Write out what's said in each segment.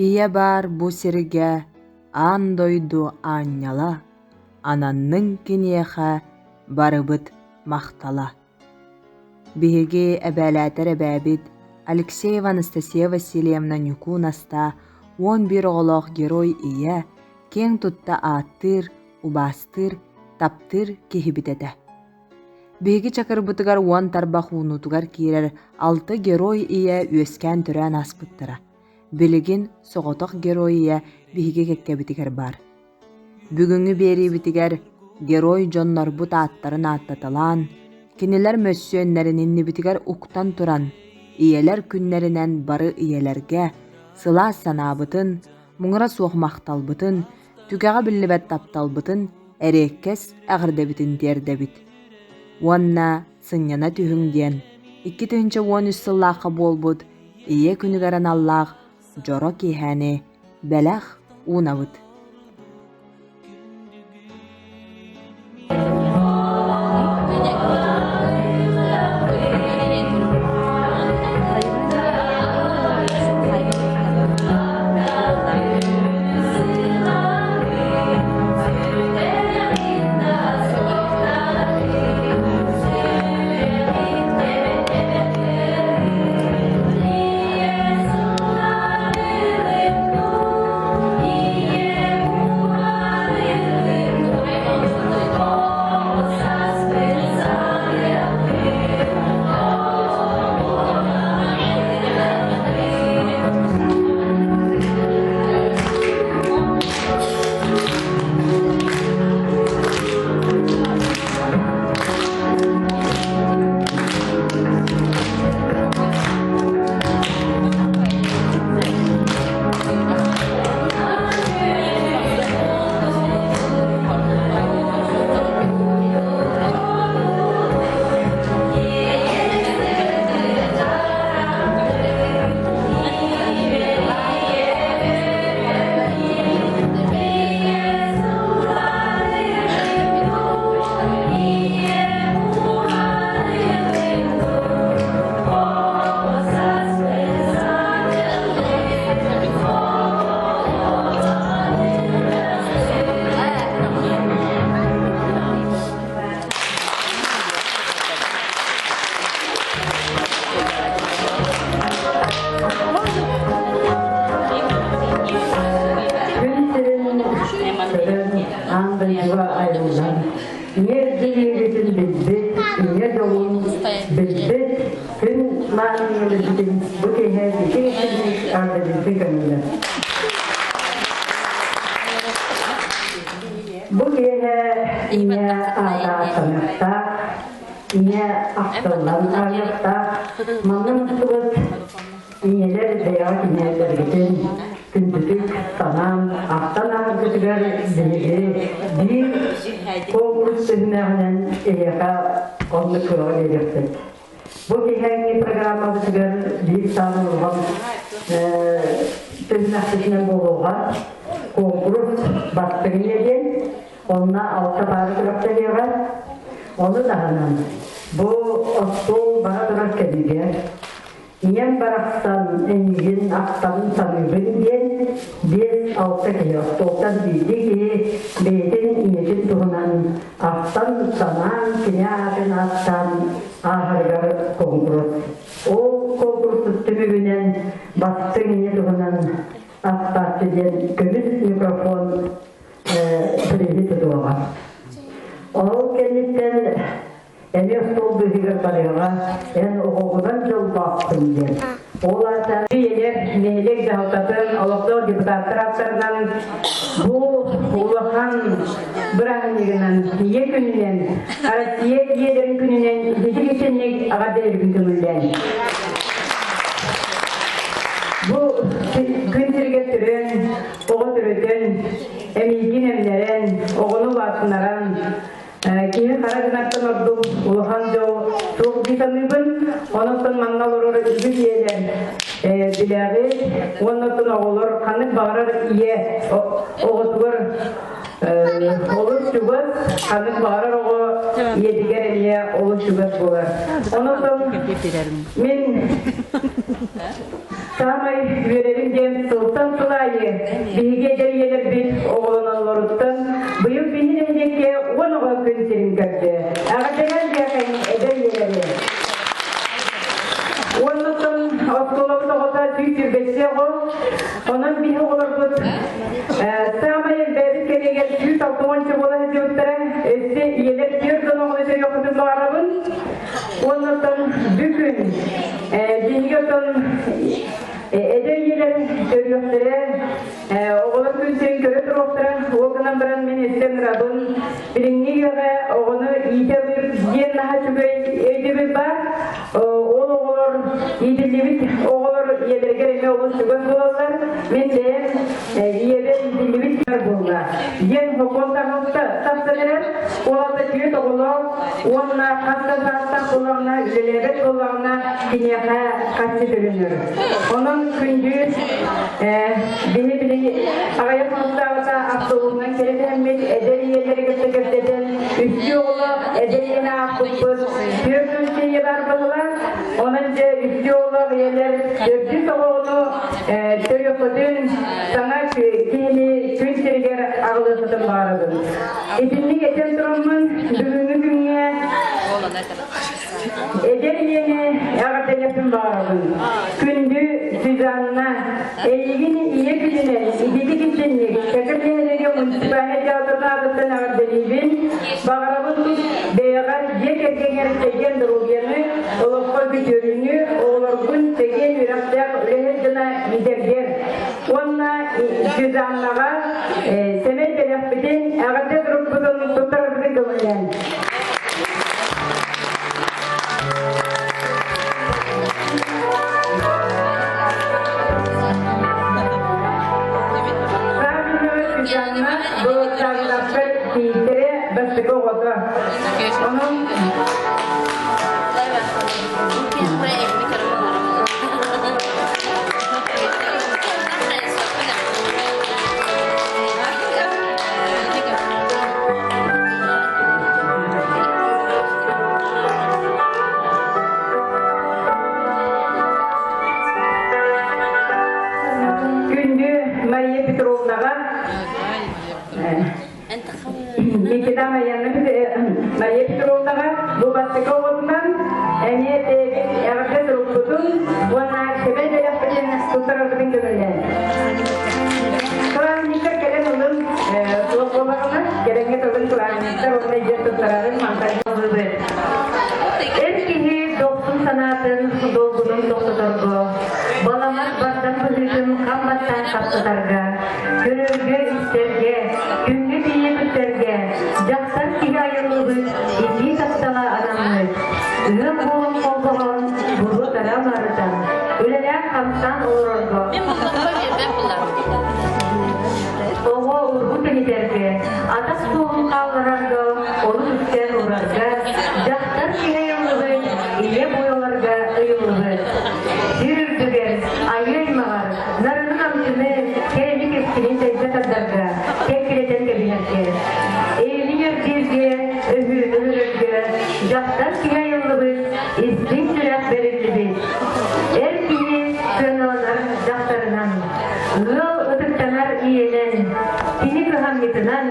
Ийэ баар бу сиргэ аан дойду аанньала, ананныҥ киниэхэ барыбыт махтала. Биһиги эбээлээтэр эбээбит Алексеева Анастасия Васильевна Ньукуу Настаа 11 оҕолоох герой ийэ, киэҥ тутта ааттыыр, убаастыыр, таптыыр киһибит этэ. Биһиги чакырбытыгар уон тарбах уунуутугар киирэр алта герой ийэ үөскээн-төрөөн ааспыттара. Билигин соҕотох герой ийэ биһиги кэккэбитигэр баар. Бүгүҥҥү биэриибитигэр герой дьоннорбут ааттарын ааттаталаан, кинилэр мөссүөннэрин иннибитигэр уктан туран, ийэлэр күннэринэн бары ийэлэргэ сылаас санаабытын, муҥура суох махталбытын, түгэҕэ биллибэт тапталбытын эриэккэс эҕэрдэбитин тиэрдэбит. Уонна сынньана түһүҥ диэн 2013 сыллаахха буолбут Ийэ күнүгэр аналлаах дьоро киэһээни бэлэх уунабыт. Күн сирин көрөн аан дойдуга айыллан, ийэ дьиҥигитин билбит, ийэ дьолун билбит күн маанньыгыбытын бу киэһэ ити итинник аардабилга көҥүлэ. Бу киэһэ ийэ аата саныахтаах, ийэ ахтыллан ааһыахтаах, манна мустубут Ийэлэр бэйэҕэ кинээлэргитин күндүтүк санаан, ахтан ааһаргытыгар биһиги биир конкурс түһүмэҕинэн эһиэхэ оннук кыаҕы биэриэхпит. Бу киэһээҥҥи программабытыгар биир саамай улахан түһүмэхпитинэн буолуоҕа конкурс бастыҥ ийэ диэн, онно алта паара күрэхтэһиэҕэ. Ону таһынан бу остуол бара турар кэмигэр Ийэм барахсан эйигин ахтабын саныыбын диэн 5-6 киһи остуолтан биирдии киһи бэйэтин ийэтин туһунан ахтан санаан кини аатын ааттаан ааһарыгар конкурс. Ол конкурс түмүгүнэн бастыҥ ийэ туһунан ахтааччы диэн көмүс микрофон призи тутуоҕа. Ол кэнниттэн Эмиэ остуол быыһыгар барыаҕа, эн оҕоҕунан дьоллооххун диэн. Ол аата Ийэлэр нэһилиэк дьаһалтатын олохтоох депутаттар ааттарынан бу улахан бырааһынньыгынан Ийэ күнүнэн, Россия ийэлэрин күнүнэн ититик итинник аҕа бэйэбитин көҥүллээн. Бу күн сиригэр төрөөн, оҕо төрөтөн, эмиийгин эмнэрэн, оҕону улаатыннаран, Киһи хара гынартан ордук улахан дьол суох дии саныыбын. Онон манна олорор үгүс ийэлэр билээҕи уонна оҕолор ханнык баҕарар ийэ оҕотугар олус чугас, ханнык баҕарар оҕо ийэтигэр эмиэ олус чугас буолар. Онон мин Саамай үөрэрим диэн сылтан сыл аайы биһиги эдэр ийэлэрбит оҕолоноллоруттан быйыл биһи нэһилиэккэ 10 оҕо күн сирин көрдө. Эҕэрдэлээн диэхин эдэр ийэлэри. Уоннаттан оскуолабыт оҕото 127 оҕо. Онон биһи оҕолорбут саамай элбээбит кэмигэр 160 буола сылдьыбыттара. Өссө ийэлэр 40 оҕону төрүөхпүтүн баҕарабын. Уоннаттан бүгүн биһиги оттон эдэр ийэлэр төрүөхтэрэ, оҕолор күн сирин көрө туруохтара. Ол гынан баран мин өссө ыҥырабын. Билиҥҥи үйэҕэ оҕону иитэ ылыр диэн наһаа үчүгэй өйдөбүл баар. Ол оҕолор иитиллибит оҕолор ийэлэригэр эмиэ олус чугас буолаллар. Мин бэйэм ийэбэр иитиллибит буолла диэн сокуон тахсан эрэр. Ол аата түөрт оҕолоох уонна хас да саастаах буоллаҕына, үлэлээбэт буоллаҕына, киниэхэ харчы төлөнөр. Онон күндү биһи били аҕыйах хонуктааҕыта автобуһунан кэлэтэммит эдэр ийэлэри кытта кэпсэтэн үстүү оҕолоох эдэр ийэни аахпыппыт 40 ийэ баар быһыылаах. Онон дьэ үстүү оҕолоох ийэлэр төрдүс оҕону төрүөххүтүн саҥа киһини күн сиригэр аҕалыаххытын баҕарабын. Итинник этэн тураммын бүгүҥҥү күҥҥэ эдэр ийэни эҕэрдэлиэхпин баҕарабын. Күндү Сюзанна, эйигин ийэ күнүнэн ититик истинник Чакыр нэһилиэгэ муниципальнай театрын аатыттан эҕэрдэлиибин. Баҕарабын тус бэйэҕэр дьиэ кэргэҥҥэр чэгиэн доруобуйаны, олоххо күтүөрүнү, оҕолоргун чэгиэн үөрэхтээх үлэһит гына иитэргэр уонна Сюзаннаҕа сэмэй бэлэхпитин, эҕэрдэ сурукпутун туттарарбытын көҥүллээн. Сюзанна бу Савиновтар кийииттэрэ бастакы оҕото. Онон Күндү Мария Петровнаҕа Никита Мария Петровнаҕа бу бастакы оҕотунан эмиэ бэйэбит эҕэрдэ сурукпутун уонна сэмэй бэлэхпитин туттарарбытын көҥүллээн. Кылаанньыктар кэлэн ылын суох буоллаҕына, кэлэҥҥэ тылын кылаанньыктар уонна дьиэ туттарарын мантан Эр киһи дохсун санаатын долгунун тохтоторго, баламат бардам быһыытын хам баттаан хаптатарга, көрөргө-истэргэ, күҥҥэ тиийэ күттэргэ дьахтар киһи айыллыбыт итии таптала анаммыт. Ыал буолан холбоһон, буруо-тара уларытан, үлэлээн-хамсаан олорорго, оҕо уруу тэнитэргэ, атах суолун хаалларарга, олус үктээн уурарга, дьахтар киһи айыллыбыт, ийэ буоларга ыйыллыбыт. Сир үрдүгэр, айыы аймаҕар, нарынын амтыны, кэрэни кэскилин тэйдэ тардарга, кэккилэтэн кэбиһэргэ. Эйэни үрдүүргэ, өһүөнү өлөрөргө, дьахтар киһи айыллыбыт, истиҥ сүрэх бэриллибит. Эр киһи сыаналанар дьахтарынан, ыал ытыктанар ийэнэн, кини кыһамньытынан,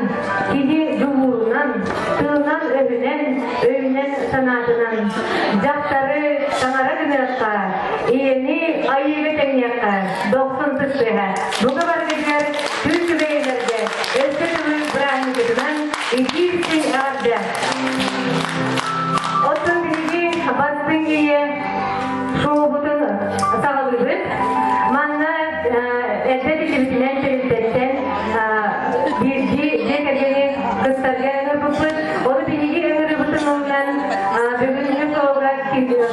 кини дьулуурунан, тылынан-өһүнэн, өйүнэн-санаатынан дьахтары таҥара гыныахха, ийэни айыыга тэҥниэххэ дохсун сыстыаһа. Бука барыгытыгар күн күбэйэлэргэ өссө төгүл бырааһынньыккытынан итии-истиҥ эҕэрдэ! Оттон биһиги бастыҥ ийэ шоубутун саҕалыыбыт. Манна эрдэ биллибитинэн тэрилтэттэн биирдии дьиэ кэргэни кыттарга ыҥырбыппыт. Ону биһиги ыҥырыыбытын ылынан бүгүҥҥү шоуга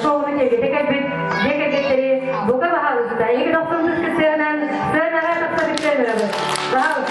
шоуну кэлбитэ кэлбит дьиэ кэргэттэри бука баһаалыста. Эһиги дохсун сыанаҕа тахсабыт ыҥырабыт. Баһаалыста.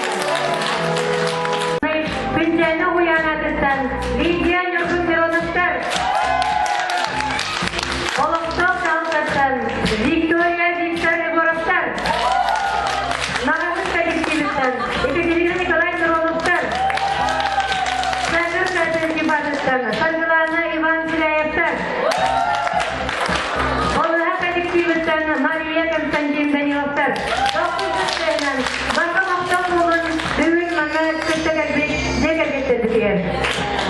Мария Константин Даниловтар. Тохтуутуттарынан барҕа махтал буолун бүгүн манна кытта кэлбит дьиэ кэргэттэрбитигэр.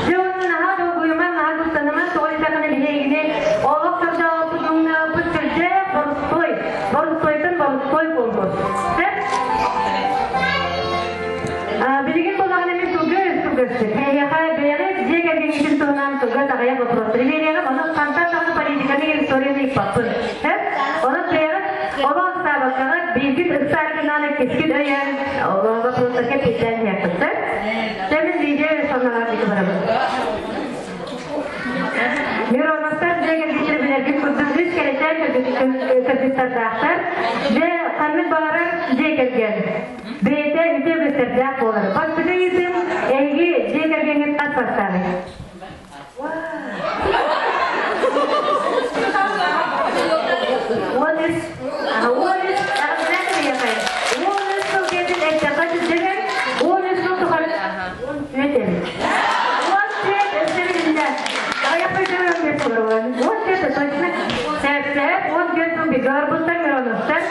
Дьэ онно наһаа долгуйуман, наһаа куттаныман, тоҕо диэтэххинэ биһигини олох сордообуппут, муҥнаабыппыт сүрдээх борустой, борустуойтан борустой конкурс. Сөп? Билигин буоллаҕына мин сылгы сылгысчыт. Эһиэхэ бэйэҕит дьиэ кэргэҥҥитин туһунан сылгы аҕыйах вопростары биэриэҕим. Онон хантан даҕаны политиканы историяны ыйыппаппын. Онон бэйэҕит олох ыксаабаккаҕыт, бииргит ыксааргынаан иккискит өйөөн вопростарга эппиэттээн иһиэххит. Дьэ мин видео соннорор диэки барабын. Мироновтар дьиэ кэргиттэр билэргит курдук үс кэрэчээн кыргыттардаахтар. Дьэ ханнык баҕарар дьиэ кэргэн Бэйэтэ үтүө үгэстэрдээх буолар. Бастакы ыйытыым эһиги дьиэ кэргэҥҥит хас састааҕый? 13. 13. Эҕэрдэлээн кэбиһиэхэй. 13 сыл диэтин эттэххэ сүрдэнэр. 13 сыл тухары 14 эбит. 14 өссө билиннэ. Аҕыйах 14 точно. Сэп-сэп, 14 сыл бигэ барбыттар Мироновтар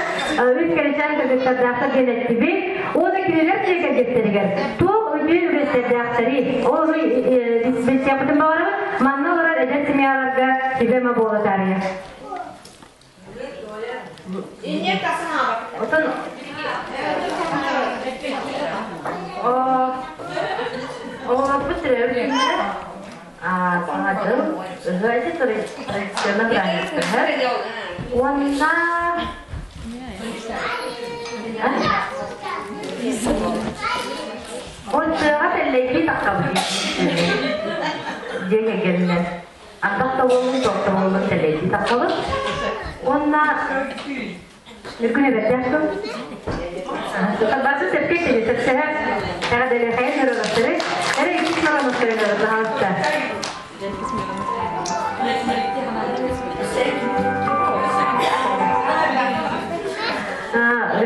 үс кэрэчээн кыргыттардаахтар диэн эттибит. Уонна кинилэр дьиэ кэргэттэригэр туох үтүө үгэстэрдээхтэрий? Ол билсиэхпитин баҕарабыт. Манна олорор эдэр семьяларга сүбэ-ама буола таарыйа. Отон оҕолорбут төрөөбүт күннэрэ Саҥа дьыл ыһыа традиционно праздник Уонна Ончыаҕа тэллэйдии тахсабыт дьиэ кэргэнинэн ардах да буоллун, туох да буоллун тэллэйдии тахсабыт. Уонна Ньургун эбэрдээх дуо? Басы сөпкө этили сөпсөһө эҕэрдэлиэхэйин нөрөлөстөрү эрэ иккис нөрөлөстөрү нөрөлөһөстө.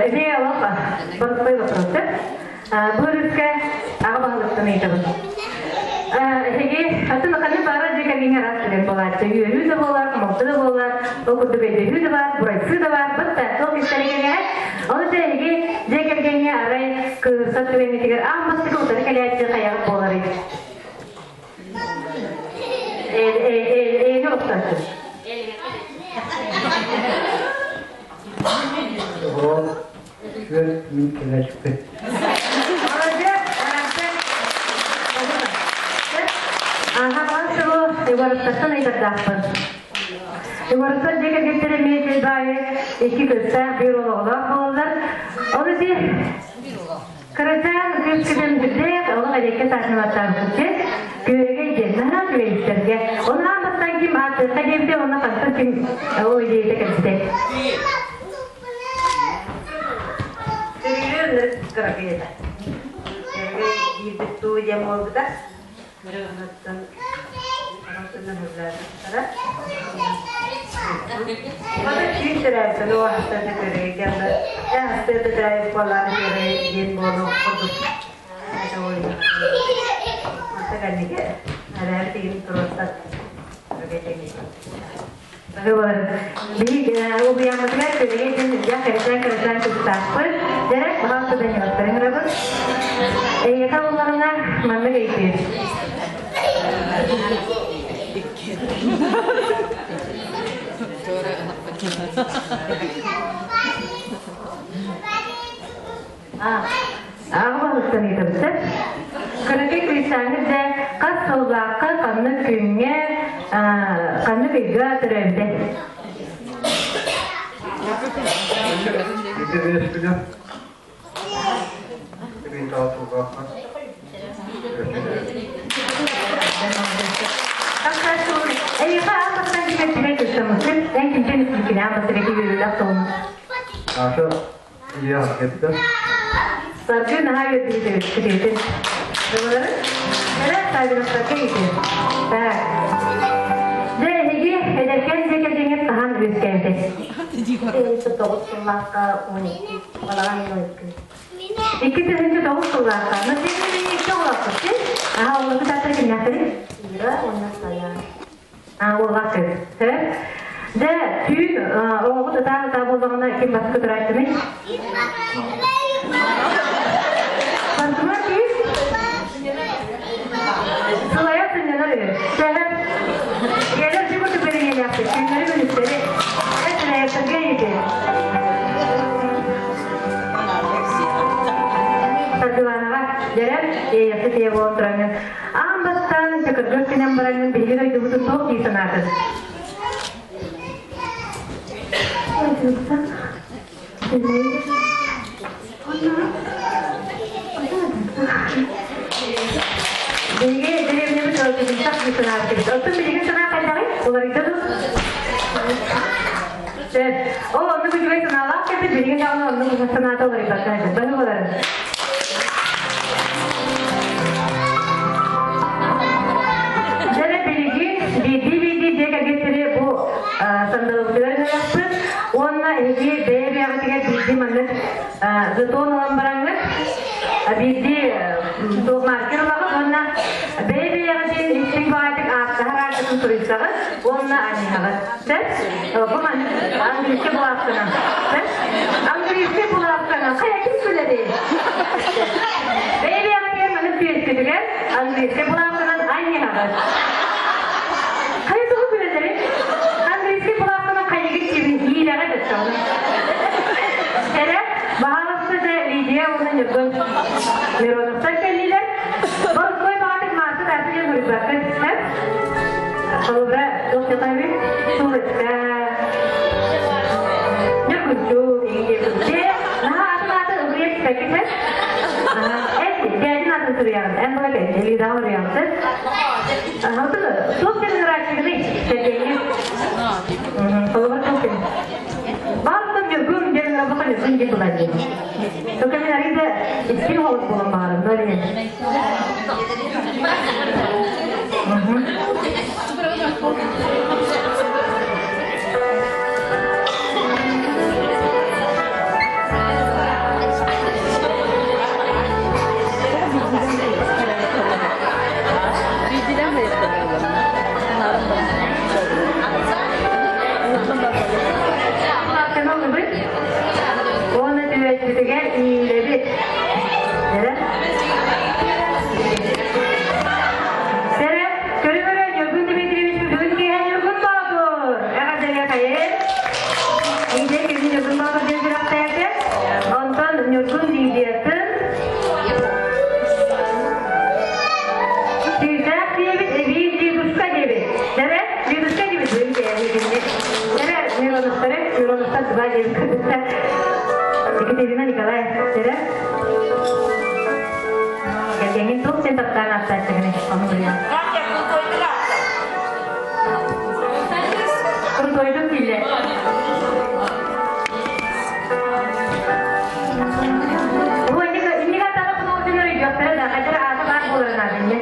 Эмиэ олох боростуой вопросы. Бу өрүскэ аҕа баһылыктан ыйытабын. Эһиги атын ханнык баара дьиэ кэргэҥҥэ араас түгэн буолааччы. Үөрүү да буолар, хомолто да буолар, ол курдук өйдөһүү да баар, бурайсыы да баар, бытта туох истэригэр Ол да эһиги дьиэ кэргэҥҥэ арай кыырса түгэҥҥитигэр аан бастакы утары кэлээччи хайаҕыт буоларый? Эйэни олохтооччу. Күөл мин кэлэспит. Аха сылы Егоровтартан ыйдардаахпын. Егоровтар дьиэ кэргэттэрэ эмиэ сир баайы икки кыыстаах биир уол оҕолоох буолаллар. Ол ити кырачаан кыыс кытын үрдээх олох элекке саахыматтаабытчы күөрэгэй диэн наһаа үчүгэйдэргэ. Оны аан бастаан ким ааттыахха диэбитэ уонна хантан ким ол идеята кэлбитэ. Көрүлүөр кыракыйата. Киирбит туу диэн буолбута. Онуттан аҕалтынан ыллаабыттара. Маны түүн төрөөбүтэн уоһастарда көрөйгө астыата төрөөбүт буолааны көрөй диэн буолуох курдук. Это ойна. Манта кэннигэ араар тигин туруорсат. Биһиги убуйаммытыгар күнүгэ дьин үрдэх кэрэчээн кэрэчээн кыттаахпыт. Дьэрэ, баҕа Даниловтарын ыҥырабын. Эйиэхэ буллаҕына маннык өйдүүр. Аҕа баһылыктан ыытабыт. Кыракый кыысчааҥҥыт дьэ хас сыллаахха, ханнык күҥҥэ, ханнык ыйга төрөөбүтэ? Эйиэхэ аан бастаан ким эппитэ кыыстаммыккын, эн кимтэн истибиккин аан бастакы үөрүүлээх солуну? Аша Саргы наһаа үөрдүбүт эбит күтүөтүн. Быбалары? Эрэ Савиновтарга иитин. Так. Дьэ, эһиги эдэркээн дьиэ кэргэҥҥит хаһан үөскээбитэ? 9 сыллаахха 12, балаҕан 12. 2009 сыллаахха. Ну, сен икки оҕолооххут, Аха, оҕолоргут ааттара кимнээхтэрий? Ира уонна Саян. А, уоллаах кыыс. Дьэ, түүн оҕоҕут ытаан ытаа. боллаҕына ким баскы турааччыный? Баскымар киһи сылайар сынньанар үһү. Сэһэн ийэлэр дьэ курдук бэриниилээхтик күннэри күнүстэри эт ити. Саргыланаҕа дьэрэ иэйэхсит ийэ буолан тураҥҥын аан бастаан чакыргыр күнэн бараҥҥын биһиги дойдубутун туох дии санаатыҥ? Биһиги дэриэбинэбит ыалдьытымсах дии санаабытыбыт. Оттон билигин санаа хайдаҕый? Уларыйда дуу? Сөп. Ол оннук үчүгэй санаалаах кэлбит, билигин даҕаны оннук санаата уларыйбакка бары боларын. Дьэ билигин биирдии-биирдии дьиэ кэргэттэри бу сандалыбытыгар ыҥырыахпыт уонна эһиги бэйэ-бэйэҕитигэр биирдии маннык жетон ылан бараҥҥыт биирдии туох маркер ылаҕыт уонна бэйэ-бэйэҕитин истиҥ баҕайытык ааттаһар ааккытын суруйсаҕыт уонна анньыһаҕыт. Сөп? Бу маннык английский булавканан. Сөп? Английский булавканан. Хайа ким күлэри? Бэйэ-бэйэҕитигэр маннык түөскүтүгэр английский булавканан анньыһаҕыт. Хайа тугу күлэлэри? Английский булавканан хайыгыт кимин иилэҕэ дэттэҕин. Эрэ, баһаалыста да Лидия уонна Ньургун Мироновтар кэллилэр. Боростуой баҕатык маасы таасы диэн суруйбаккыт. Сөп? Холобура, туох дьатаһыы? Сулычка, Ньургунчук, Дьэ, наһаа атын аатын ылыйа түспэккит эн? Эн дьээдин атын суруйаҕын, эн була кэл, Лидаҕа суруйаҕын, сөп? Туох диэн ырааччыгыный? Сэргэҥҥэ. Холобура, туох диэн? Баартан Ньургун диэн ыҥырбаха Ньургун диэн буолар дии. Только мин арыйда истиҥ оҕус буолан баҕарым, но Уонна түбэспитигэр иилэбит. Эрэ? Сэрэ, көрү-көрө Ньургун Дмитриевич бүгүн киэһэ Ньургун Боотур! Эҕэрдэлиэхэйин! Иидэ кини Ньургун Боотур диэн сүрэхтээтэ. Онтон Ньургун Лидиятын Сүүрдээх диэбит, эбии Лидушка диэбит. Сэрэ, Лидушка диэбит бүгүн киэһэ кинини. Сэрэ, Мироновтары, Мироновтар два диэбит кыргыттар. Екатерина Николай, сэрэ. Кэргэҥҥин туох диэн таптаан ааттааччыгыный? Ону билиэм. Курутуойдун биллэ. Бу инник атаҕы кунуутунар өйдүөхтэрэ да, хайдара аата баар буоларын аатынньа.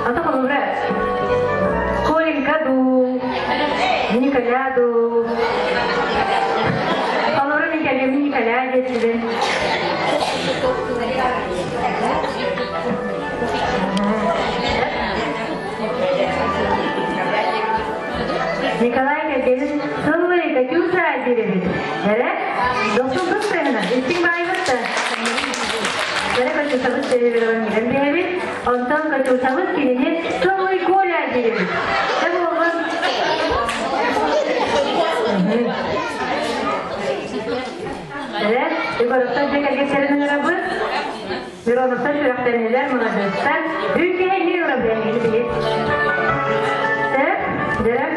Ата холобура, Коленька дуу, Николя дуу. Холобура мин кэргэммин Николя диэччибин. Николай кэргэнин сыллый Катюша диэбит. Эрэ, дохсун кыһына, истиҥ баайбыт да. Эрэ Катюшабыт диэбит иһэн биһэбит, онтон Катюшабыт кинини сыллый Коля диэбит. Дэ буолбун. Эрэ, Егоровтар дьэ кэргэттэрин ыҥырабыт. Мироновтар сүрэхтэннилэр, маладьыастар. Үүкэһэ эмиэ ырабыан киһи. Сөп, дөрө.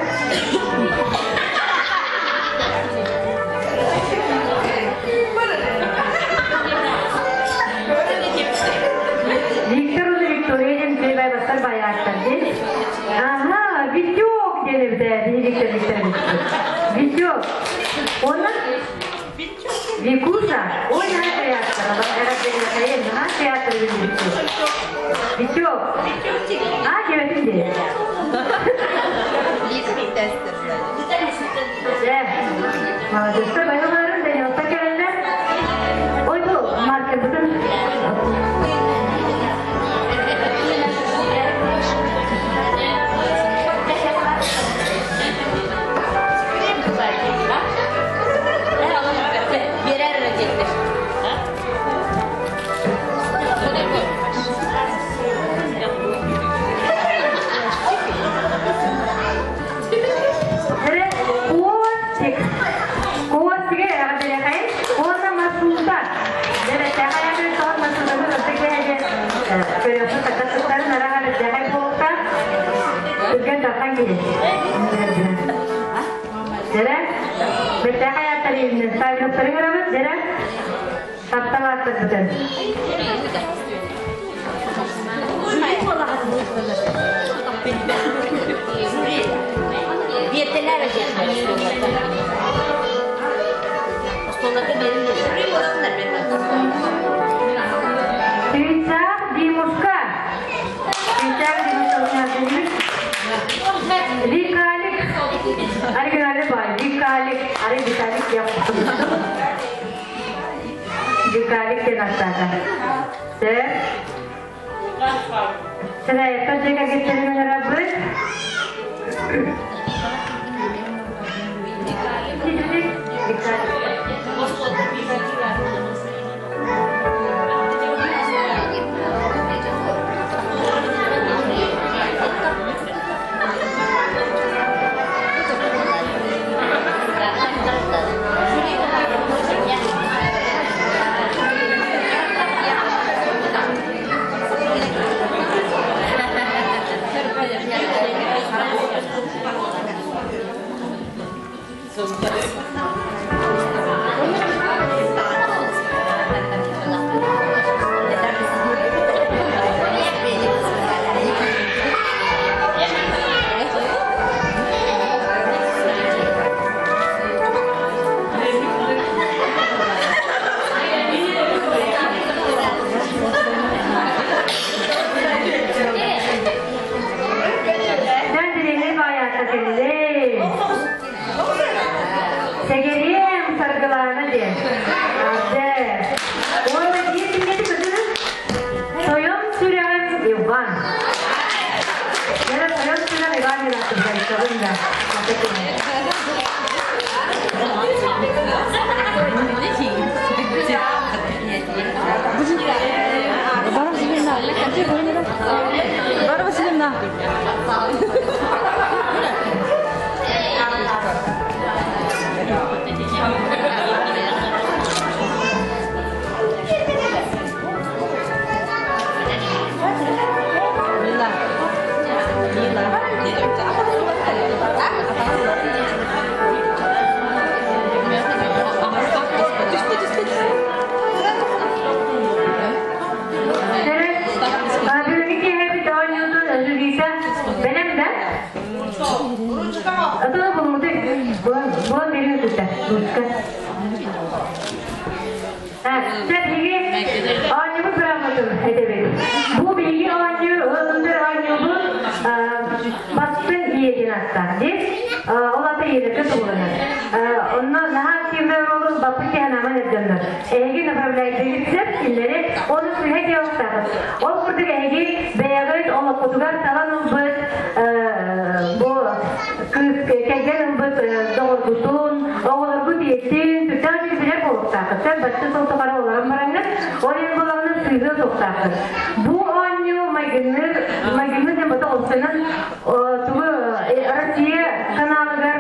Виктор уонна Виктория диэн үчүгэй бастар байааттар дии. Аха, Витек диэн эбитэ, биһи Виктор Викторович. Витек. Уонна Викуша, ой, наһаа театр, наһаа театр Витек. А, кебетин дии. Молодежка байыларын Данилта кэлэллэр. Ой, бу маркербытын Дэрэ, бэртээхэй ааттар иһиннэр. Павловтары көрөбүт, дэрэ, таптал ааттарбытын. Цветах Димушка. Цветах Димушка Викалик. Оригинальный бай. Викалик. Ары Виталик я. Викалик диэн аттаата. Сэр. Сэрээттэр дьиэ кэргэттэрин ыҥырабыт. Викалик. Дьон дириҥник баайаата кэллин. Сэгэриэм саргылаана диэн. Ады. Уонна биир кинигэти көрдүгүт? Тойон сүрэҕим Иван. Яра тойон сүрэх Иван Иванович да. Варвара Васильевна, Варвара Васильевна. Мила. Мила. Бүгүҥҥү киэһэбит оонньуутун жюрита бэлэм да? Ото булмуты буон берүү кытта ручка. Сэ биһиги оонньуубут бырааммытын этэбит. Бу биһиги оонньуу ылынныр оонньуубут бастыҥ ийэтин аттаах дии. Ол ата ийэлэргэ туһуланар. Онно наһаа активнай ролун баппыт киһи эрдэннэр. Эһиги направляйдыгыт сөп кинилэри ону сыһа диэхтаахыт. Ол курдук эһиги бэйэҕит олоххутугар талан ылбыт бу кыыс кэргэн ылбыт доҕоргутун, оҕолоргут ийэтин, сүрдээх билэр буолуохтааххыт. Сен бачча сыл тухары олорон бараҥҥыт, ол иһин буолаҕына сыыһыа суохтааххыт. Бу оонньуу майгынныыр, майгынныыр диэн бата олсунан тугу Россия каналыгар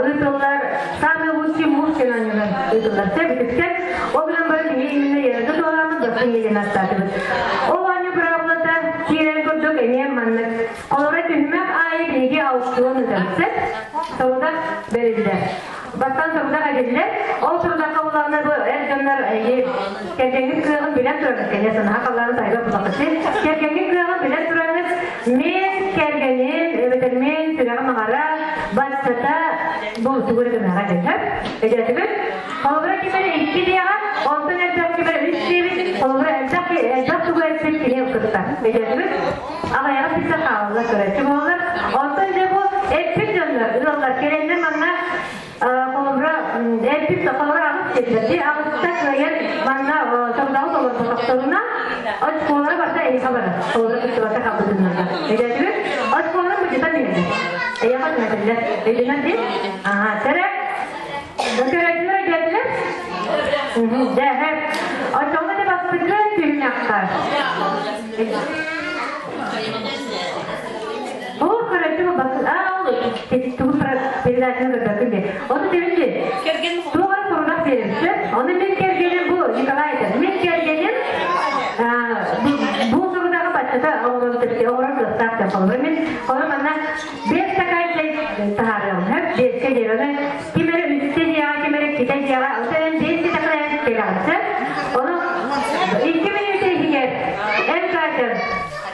ыытыллар самый лучший муж диэн оонньуунан ыытыллар. Сөбүтүктэн ол гынан баран биһиги именно ярга туорааммыт бастыҥ диэн аттаатыбыт. Ол оонньуу быраабылата киирэн курдук эмиэ маннык. Олоро түһүмэх аайы биһиги аукцион ыытабыт. Сорудах бэриллэр. Бастаан сорудах этиллэр. Ол сорудахха буллаҕына бу эр дьоннор кэргэҥҥит кыаҕын билэн тураргыт, конечно, наһаа халлааны тайга буллаххыт. Кэргэҥҥит кыаҕын билэн тураргыт, мен кэргэним, эбэтэр мен сүрэҕим аҕара, баччата бу тугу эрэ гыныаҕа диэн, өйдөөтүгүт? Холобура ким эрэ икки диэҕэ, онтон элбэх ким эрэ үс диэбит, холобура элбэх элбэх тугу эппит кини кытта. Өйдөөтүгүт? Аҕыйаҕы сиргэ хаалаллар көрөөччү буолаллар. Онтон дьэ бу эппит дьоннор ыаллар кэлэннэр манна холобура эппит холобура аҕыс диэтилэр. Аҕыста кыайан манна сорудоҕу толорботохторуна оскуолара барыта эйиэхэ барар. Холобура кыттыбакка хаалбытыннарга. Өйдөөтүгүт? Оскуоланы мудьутан иһэллэр. Эйиэхэ түҥэтэллэр. Өйдөнөр дии? Аха, сэрэ. Көрөөччүлэр өйдөөтүлэр? Дьэ, оччоҕуна да бастакы түһүмэххэ Ол көрөөччү бакы аа ол тугу передачаны көрбөккүн дии. Ону тэбин дии. Туох эрэ сорудах биэримчи. Ону мин кэргэним бу Николай этэр. Мин кэргэним бу сорудаҕы баччата оҥорон оҥорор кыахтаах диэн холобур. Мин холобур манна бэс таһаарыам. Хөп биэскэ диэбэҥэ ким эрэ үстэ диэҕэ, ким эрэ иккитэ диэҕэ, оттон эн биэс кэтэхинэ кэлэҕин. Ону 2 мүнүүтэ иһигэр эн Катя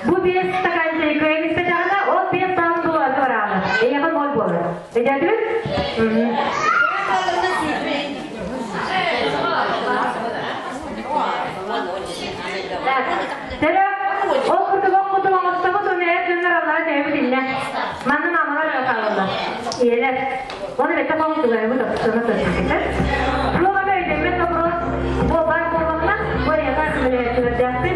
бу биэс стакан чэй кыайан испэтэҕинэ, ол биэс баал тулуйа бараалар. Эйиэхэ ноль буолар. Өйдөөтүгүт? Төрө, ол курдук ол курдук оҥостобут уонна эр дьоннор аллара төһөбүт иннэ. Манна маамалар эрэ хаалаллар. Ийэлэр. Оны бэтэ холтугайбыт опсуна көрсүбүтэ. Туох эмэ өйдөммөт вопрос бу баар буоллаҕына, бу эйиэхэ көмөлөһөөччүлэрдээхпин.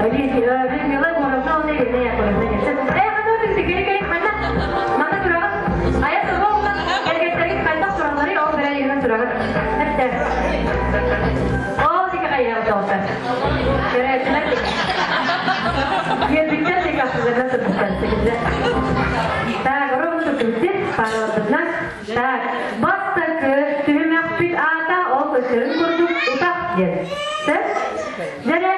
Людмила Егоровна уонна Елена Яковлевна диэн. Ээ, ханна түктэри кэлик манна. Манна тураҕыт. Айа туга уонна эргэттэргит хайдах туралларый, ол бэрээдэгинэн тураҕыт. Эттэ. Ол диэки хайыһар тоҕута. Көрөөччүлэр Үөрбүттэр диэки ахсыларынан турбуттар. Так, ровно турбуттар, параларбытынан. Так, бастакы түһүмэхпит аата ол көстөрүн курдук утах диэн. Сөп? Дьэ,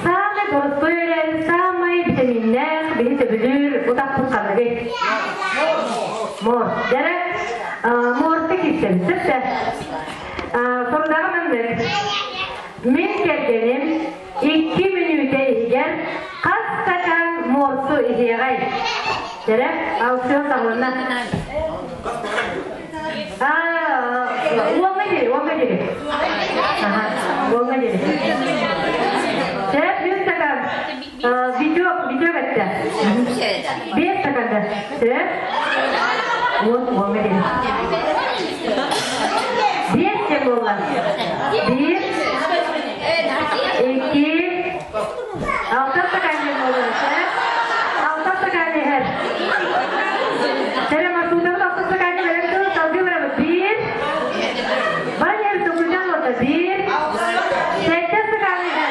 саамай боростуой эрээри саамай витаминнээх биһи сөбүлүүр утахпыт ханныгый? Морс. Дьэ, морска киирсэбит. Сөп Сорудаҕа маннык. Мин кэргэним 2 мүнүүтэ иһигэр хас стакан морсу иһиэҕэй? Дьэрэ, аукцион саҕаланна. Уоҥҥа диэри, уоҥҥа диэри. Аха, уоҥҥа диэри. Чэ, үс стакан. Видео, видео эттэ. Биэс стаканда. Чэ, уон, уоҥҥа диэри. Биэс диэн буолла. Биир, икки, алта стакан диэн буолла. Чэ, алта стакан иһэр. Чэ, маршрутабыт алта стакан бэлэм тыл, салгыы барабыт. Биир, бар иһэр токурдьан уота. Биир, сэттэ стакан иһэр.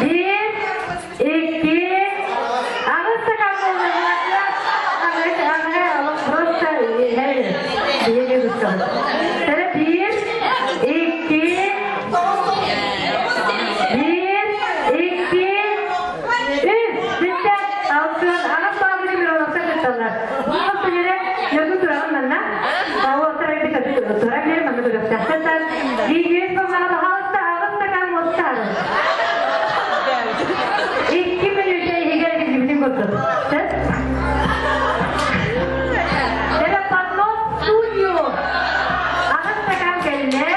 Биир, икки, аҕыс стакан буолла. Просто биир, икки, биир, икки, үс. Бүттэ. Алтын, аҕыс баалгы Мироновтар кытталлар. Бу жере Нөргүн тураҕын манна. Уолаттар тура биэр манна көрүөхтээхтэр. Биир баҕаҕа баһаалыста аҕыс стакан муостаары. 2 мүнүүтэ иһигэр этиллибитин курдук. Сөп? Это поднос студию. Аҕыс стакан кэллэ.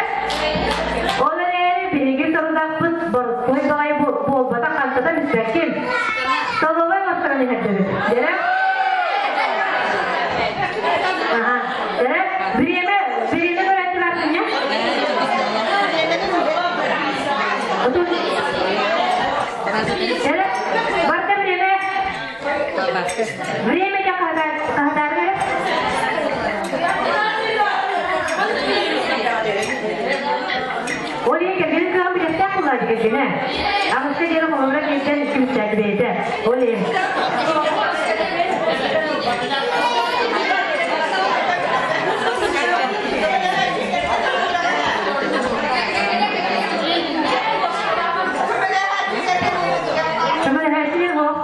Ол эрээри биһиги сорудахпыт боростуой баҕайы буолбатах хантата бүппэккин. Столовой оҥостон иһэрдэбит. Дьэ? Аха. Дьэ? Бириэмэ, бириэмэ көрөөччүлэр Дьэ? Барда бириэмэ. Время дьэ хаһытаары Ол иһин кэргэнин кыаҕын билиэхтээх буоллаа кэргэнэ. Аҕыска диэри холобура киирсэн түмүктээти бэйэтэ. Ол иһин. Көмөлөһөөччү суох.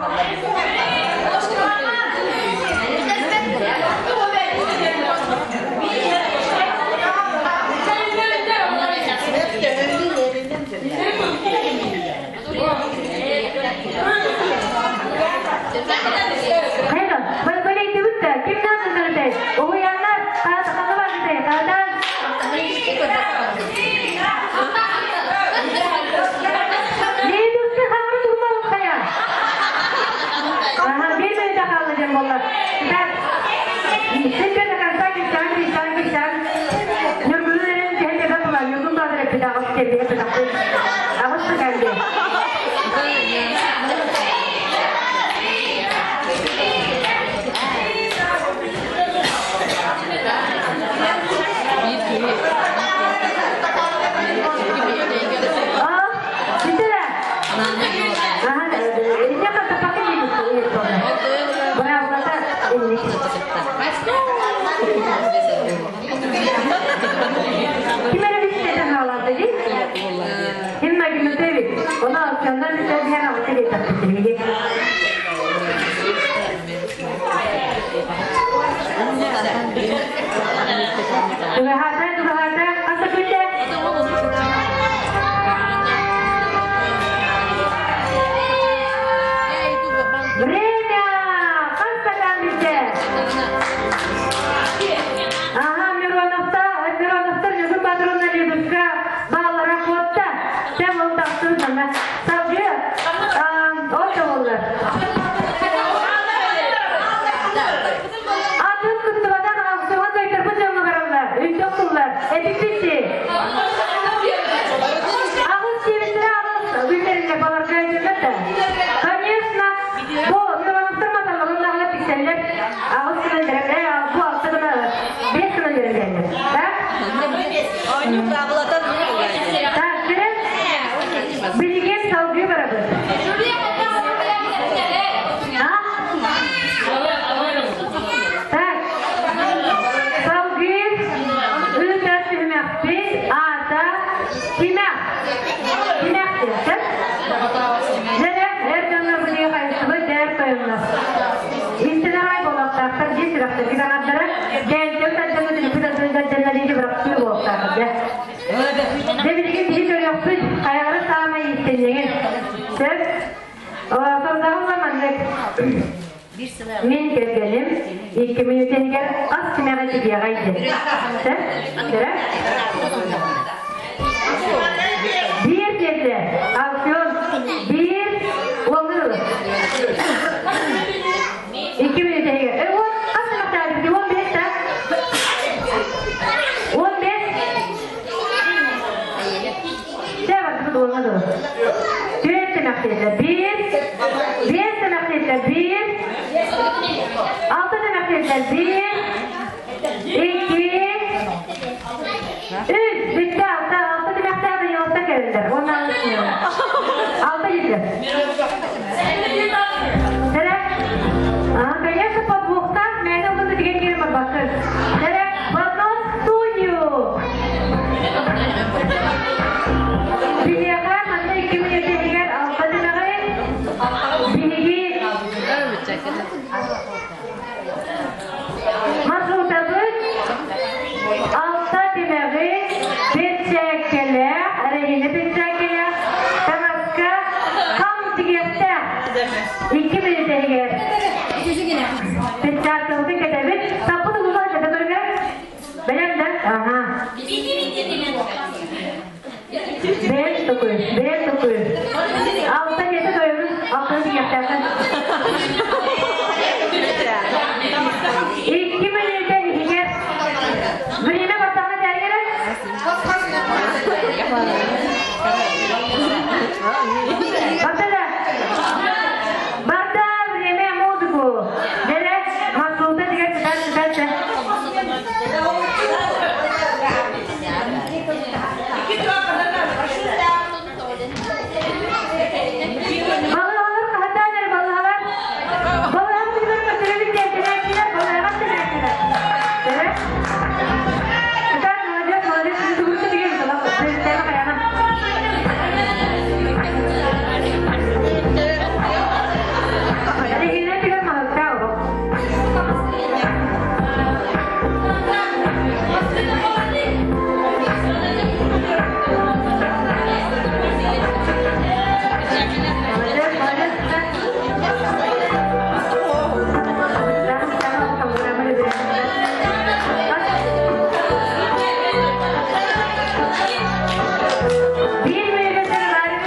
Хайда, бэлэйтибит да, кимнээх сылдьарытай? Уһуйааннар, ханна барбытай? Хаатаан? Лейдусты хаҥыры турмалын хайа? Аха, биир мүнүүтэ хаалла диэн буолла. Так, син до конца киччаан, киччаан, киччаан. Ньургунун эрэн түһэн кэбэ була, Ньургун баатыр эппитэ аҕыс кэлбиһэ пытахпыт. Аҕыс кэлбиһэ. Аа, бүтэрэ. Аха, инне хатаппакка диэбит. Браво, инник. бастакы аҥардара Кээнтэн тардана түлүпүт атын тардана диэки бырахтыы буолуохтаах дьэ. Дьэ билигин биһи көрүөхпүт хайалара саамай иистэнньэҥин. Сөп. Сордаҕым да маннык. Мин кэргэним икки мүнүүтэтигэр ас симэҕи тигиэҕэй диэн. Сөп? Көрө? Биир диэтэ. Алфион. Биир уоҥыр. Икки мүнүүтэтигэр. Э, уон хас симэхтээбит? 15 да? 15? Чэ, барбыт уоҥа дылы. Түөрт симэхтиэтэ. Биир. Биэс симэхтиэтэ. Биир. Алта симэхтиэтэ. Биир. Икки. Үс. Бүттэ алта. Алта симэхтээх Даниловтар кэлэллэр. Уонна алта дьиэ. Сэрэ. А, конечно, подвохтаах мээнэ ылбыт тигэн киирэн барбаккын. Сэрэ, поднос студию. Биһиэхэ манна икки мүнүүтэтигэр алта түмэҕи биһиги маршрутабыт алта түмэҕи бэрчээккэлээх, эрэһиинэ бэрчээккэлээх таҥаска хам тигиэхтээх икки мүнүүтэтигэр перчаткабытын кэтэбит, саппыт угула кэтэ көрүҥэр Бэлэм да? Ага. Бэйэм токуй, бэйэм токуй. Алта диэтэ тойонун, алтаны тигиэхтээххин. Икки мүнүүтэ иһигэр время баттаҕына тээригэрэ? Барда да? Барда время музыку. Дere, маршрута дигэр сытар сытар Балыһалар хаһытаан эрэ балыһалар. Балыһа күнүгэр көтөрөбүт диэн балыһаҕа тэнээччилэр. Эрэ. Итак, молодец, молодец, тугурку деген хайана. Регина тигэр маһыкта оҕо. Молодец, молодец. Биир мүнүүтэ барбыт.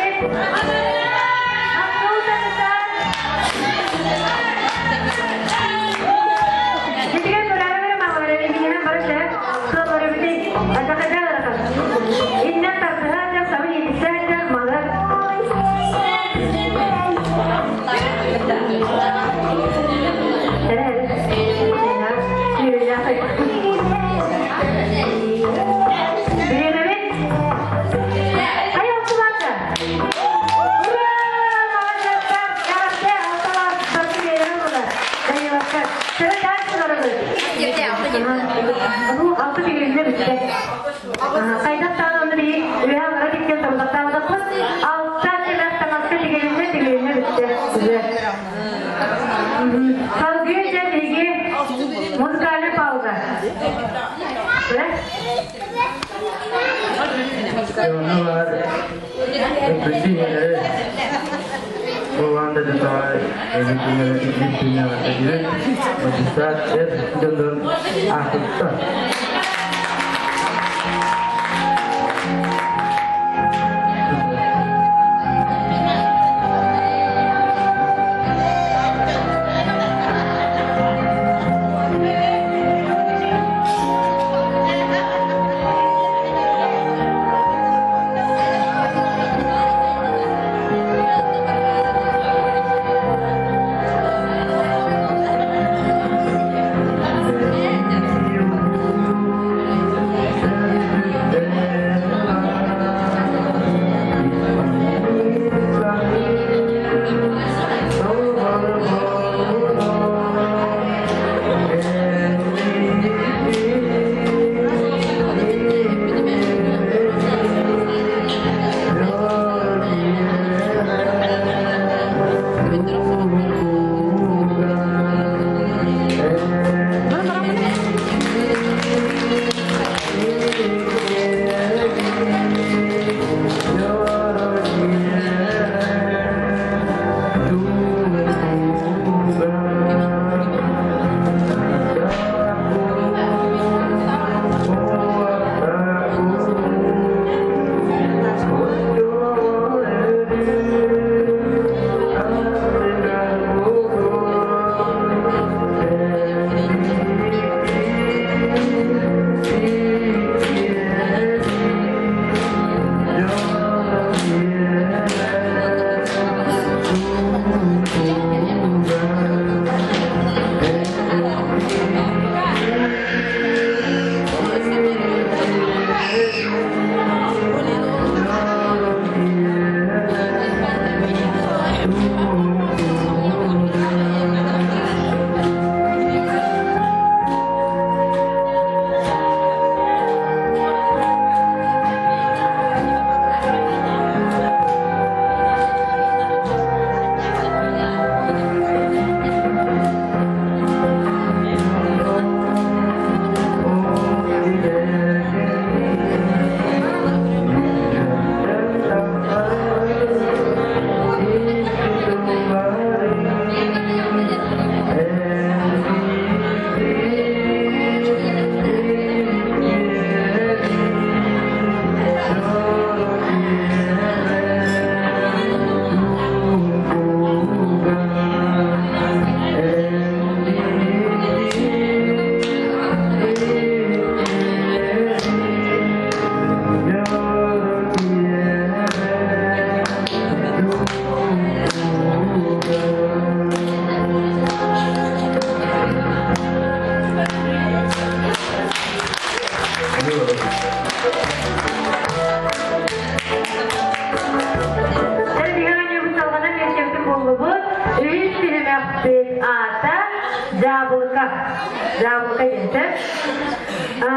Бириэмэбит хайа охсубата? Ура! Молодецтар! Эҕэрдэ! Алталаах барыты биэрэн ыллылар. Даниловтар. Сөрө дальше барабыт. Бу алты тигилиннэ бүттэ. Хайдах даҕаны онно биһи үөһэ аллара тиккен тобутахтаабатахпыт. Алта симэх таҥаска тигилиннэ тигилиннэ бүттэ. Салгыы дьэ биһиги музыкальный пауза. Онно баар Улаан да дьонтоҕо өлүкүннэрэ икки магистрат эр дьоннорун аахпыттар. Дьаабылыка. Дьаабылыка диэнтэ.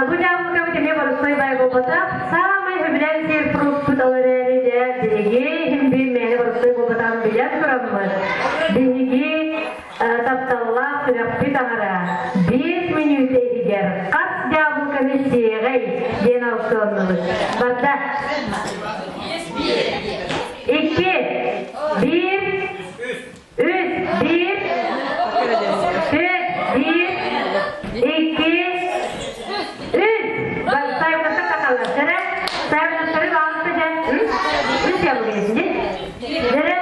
Бу дьаабылыкабыт эмиэ боростуой баай буолбатах. Саамай сөбүлээн сиир фрукпут ол эрээри дьэ биһиги иһин биир мээнэ боростуой буолбатаҕын билэн тураммыт. Биһиги тапталлаах сүрэхпит аҥара 5 мүнүүтэ иһигэр хас дьаабылыканы сиэҕэй диэн аукционнубут. Барда. Икки, биир, үс, биир, түөрт, биир, икки, үс. Сайбыта такалар. Дьэрэ, сайбыттары баалыста дьэ. Үс яблоко десин, Дьэрэ.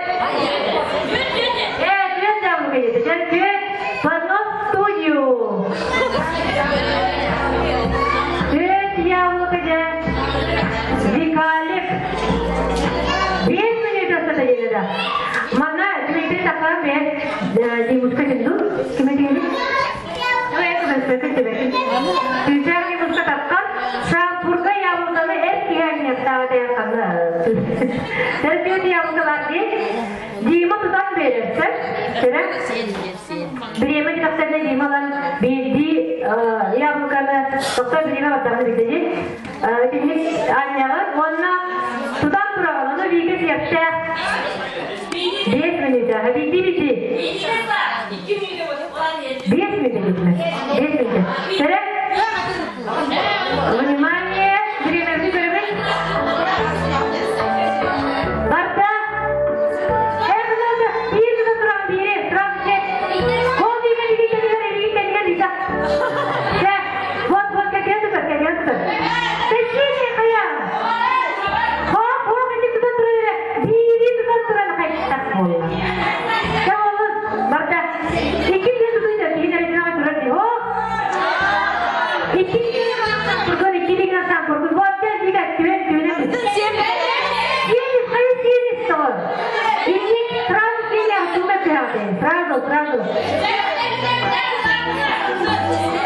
Түөрт яблоко десе. Дьэ, түөрт. Поднос студию. Түөрт яблоко дьэ. Викалик. 5 мүнүүтэ устата диэни да. Манна Дмитрий Тахаров бэйэт Димушка тинду. Ким этиги? Түүтэр Димушка тапкан Шампурга яблоканы эр киһи анньыахтааҕа диэн ханна. Тэрбиэт яблокалар дии. Дима тутан биэрэрсэ. Кэрэ. Бириэмэ тахсарна Дима ылан биирдии яблоканы тохто бириэмэ баттаҕына билдэ Итинник анньаҕын уонна тутан тураҕын, ону бииргэ сиэптээх 5 мүнүүтэ. Биирдии биирдии. 5 мүнүүтэ диэтимэ. 5 мүнүүтэ. Сэрэ. Внимание! Бириэмэбитин көрөбүт. Барда. Биир тутан тураҕын биири. Сразу че. Ол бииргэ бииргэ кэннигэр илии кэннигэр Лиза. Чэ. Вот, вот, кэргэн тутар, кэргэн тутар. Тэччиэ хайа. Хоп, хоп, ити тутан турар эрэ. Биири тутан туран хайдах буолла. Чэ, олус, барда. Икки тиэ тутуйда, киһи эрэ турар дии. Хоп. Икки кургун, икки дигэн сам кургун. Вот, чэ, Лига, түөн, түөнэ. Сиэнис, хайы сиэнис тоҕо. Икки, сразу сиэнэ, туга түһэҕин. Сразу, сразу.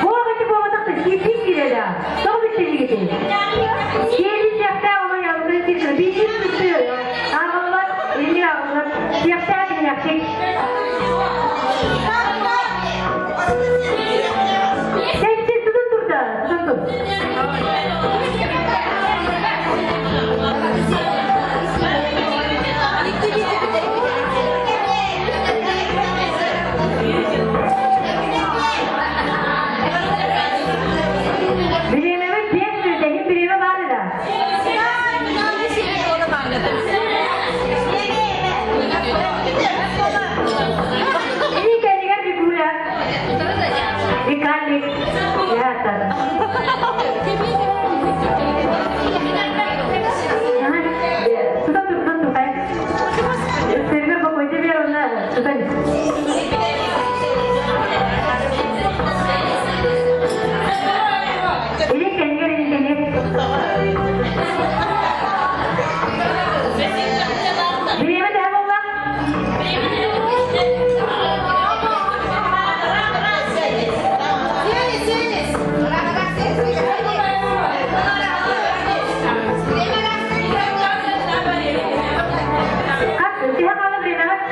Буох ити буолбатах киирдик киирэлэ. Тоҕо бүттэлигитий? Киэли сиэхтээх ону ялгын киирдэ. Биир бүтү. Ааҕыллар, илии ааҕыллар. Сиэхтээх иҥнэхтик. Тэйти тутун турда. Тутун тур. Бириэмэбит 5 мүнүүтэ, иһин бириэмэ баар да. Ини кэннигэр Викуля. Викалик. Яата. Тутан тур, тутан тур, хай. Сервер бакойте бер онна тутан. Или кэннигэр, или кэннигэр. Бириэмэ төһө буолла? Хас төһө хаалла бириэмэҕит?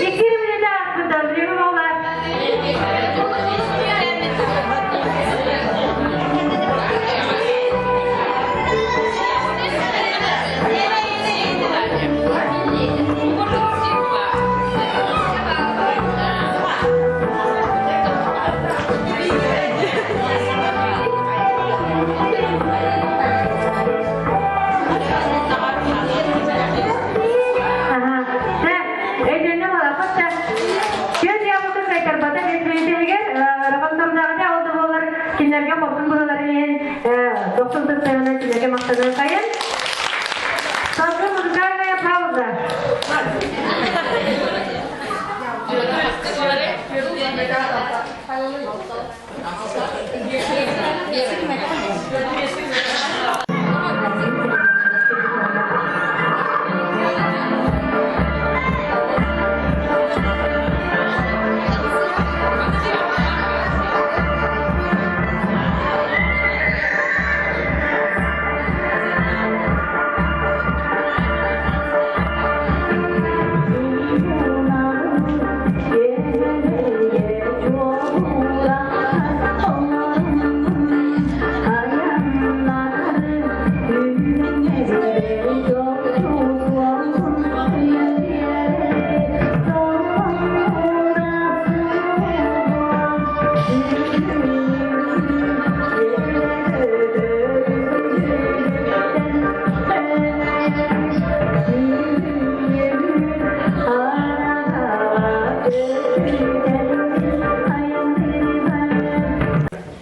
2 мүнүүтэ ааспыта, бириэмэ буолла. Аха. Дьэ, өйдөннө буолаппыт да. Күөл яблокын кайтарбата 5 мүнүүтэ иһигэр рахаттардаҕына ол да буоллар кинилэргэ хорсун быһыыларын иһин дохсун тыттыһынан кинилэргэ махтаныы хайын. Салгыы музыкальная пауза.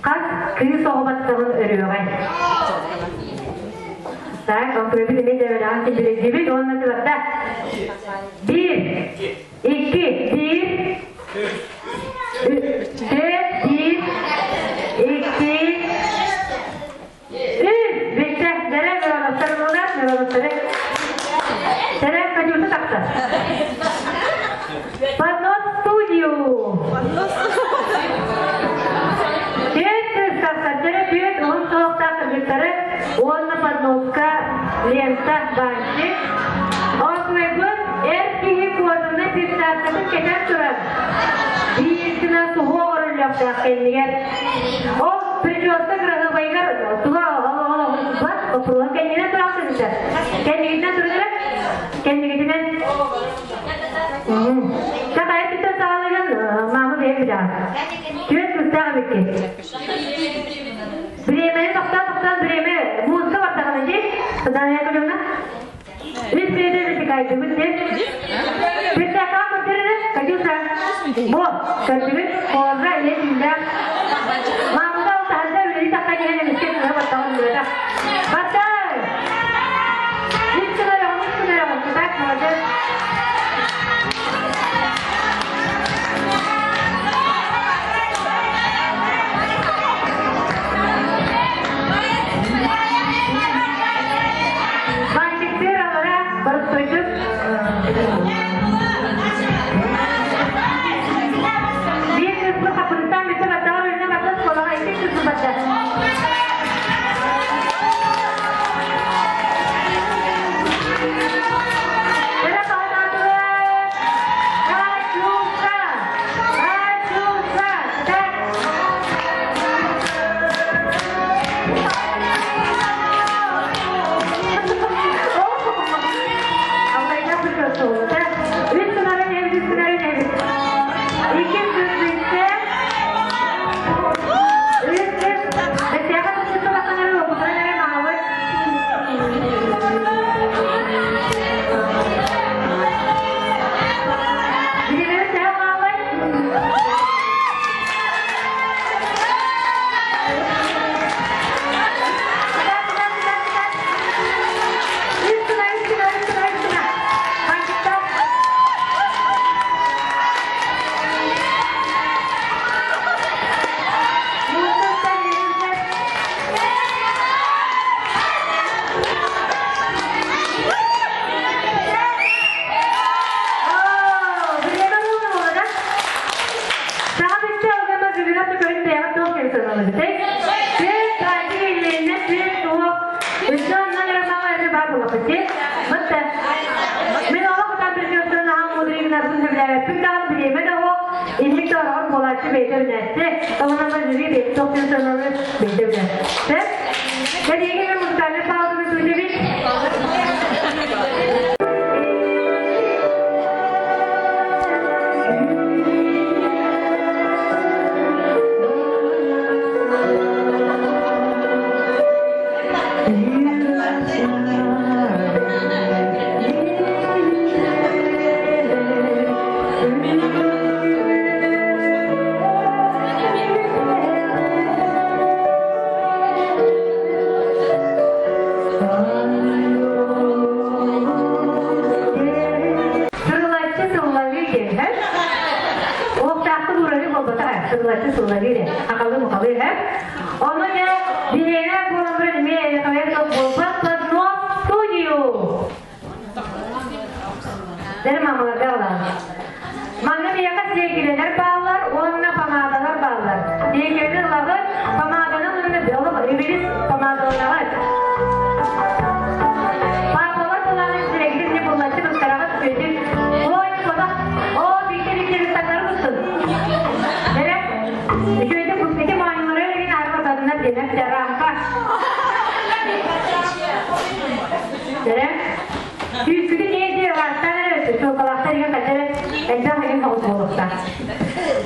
Хас кыыс оҕо баттаҕын өрүөҕэй. Так, онтуйбут эмиэ дьэбэлэҕин киллэрдибит уонна тылатта. Биир, икки, биир, үс, биир, икки, үс. Бүттэ. Дэрэ Мироновтар буолар, Мироновтары. Дэрэ Катюша тахсар. Поднос студию. Түөрт кыыс тахсар. Дэрэ түөрт уһун суһуохтаах кыргыттары уонна подноска лента бантик. Онтуйбут эр киһи куотунна перчаткатын кэтэн туран биир гына суһуох оруллуохтаах кэннигэр. Ол прическа кыраһыабайыгар туга олоҕун боппуруоһун кэннинэн тураахтыгыта. Кэннигитинэн турунара кэннигитинэн Чакайа түттэн саҕалыгын маама бэйэ билэҕин. Түөрт кыыстаах эбиккин. Бириэмэни тохтоон-тохтоон бириэмэ музыка баттаҕына дии. Сатана Яковлевна. Үс бириэмэ битикайдыбыт дии. Перчаткаҕа көрдөрүнэ, Катюша. Бу, көрдүгүт, кожа ийэ түүлээх. Маамыта ол таһырдьа үлэлии тахсан иһэн эмискэ кыыһа баттаҕын быата. Баттай! Үс күн өрөҕүн, үс күн өрөҕүн. Так, молодец. Бантиктыыр алара барыстойдук. Биир кыыспыт хаппытыттан бүтэ баттаҕар үрүнэ баттас буолаҕа икки кыыспыт барда. Кэрэ хаһыатаатылар! Катюша! Катюша! Так! Алтайга прическа Үс сынарын эбит, үс сынарын эбит. Икки кыз бүттэ. Үс кыз. Бэттээхэ туппутта баканары опутан эрэ маҥабыт. Билимэр тэһэ хаалай. Кытаат, кытаат, кытаат, кытаат. Үс гына, үс гына, үс гына, үс гына. Хантиктар. Муустан иһиллэр. Оо, билиэмэ буолла буолла. Саха бүттэ алгама бүгүнэ түкөрүн бэйэҕэ туох диэн санаалыгытай? Түөрт баайдык илиэннэ түөрт суох. Өссө оннан эрэ мама эрэ баар буоллахпыт дии. Мытта. Мин олох утан прическаны аһаан мудрыгынарбын сөбүлээбэппин даҕаны бириэмэ да суох. Инник да ороҕор буолааччы бэйэтэ билээччи. Тоҕунан жюри бэйэтэ туох диэн санаалыыр бэйэтэ билэр. Сөп? Кэлиэги мен музыкальный паузаны күүтэбит. Сырылаччы сыллалыы диэн Уохтаахтык уурары буолбатах ээ, сырылаччы сыллалыы диэн. Акалы-мукалы һэ. Ону дьэ, биһиэнэ буолан баран эмиэ эйэхэйэ суох буолбат поднос студию. Дэр мамаларга алаан. Манна биһиэхэ сиэкилэлэр бааллар уонна помадалар бааллар. Сиэкилэни ылаҕыт, помаданы уонна олох ибилис помадаланаҕыт. Папалар булааны сирэйгитин не буллаччы быстараҕыт күөтүн. Ой, кодах, оо, биитэ биитэ быстаннары бустун. Дэрэ, үчүгэйдик бустики моонньулары өлүгүн аарма тадына диэнэ рамка. Дэрэ, Сүүскүтүн иэдии ыраастаан эрэ чуолкалаахтар иһин хата эрэ элбэх иһин соҕус буолуохтаах.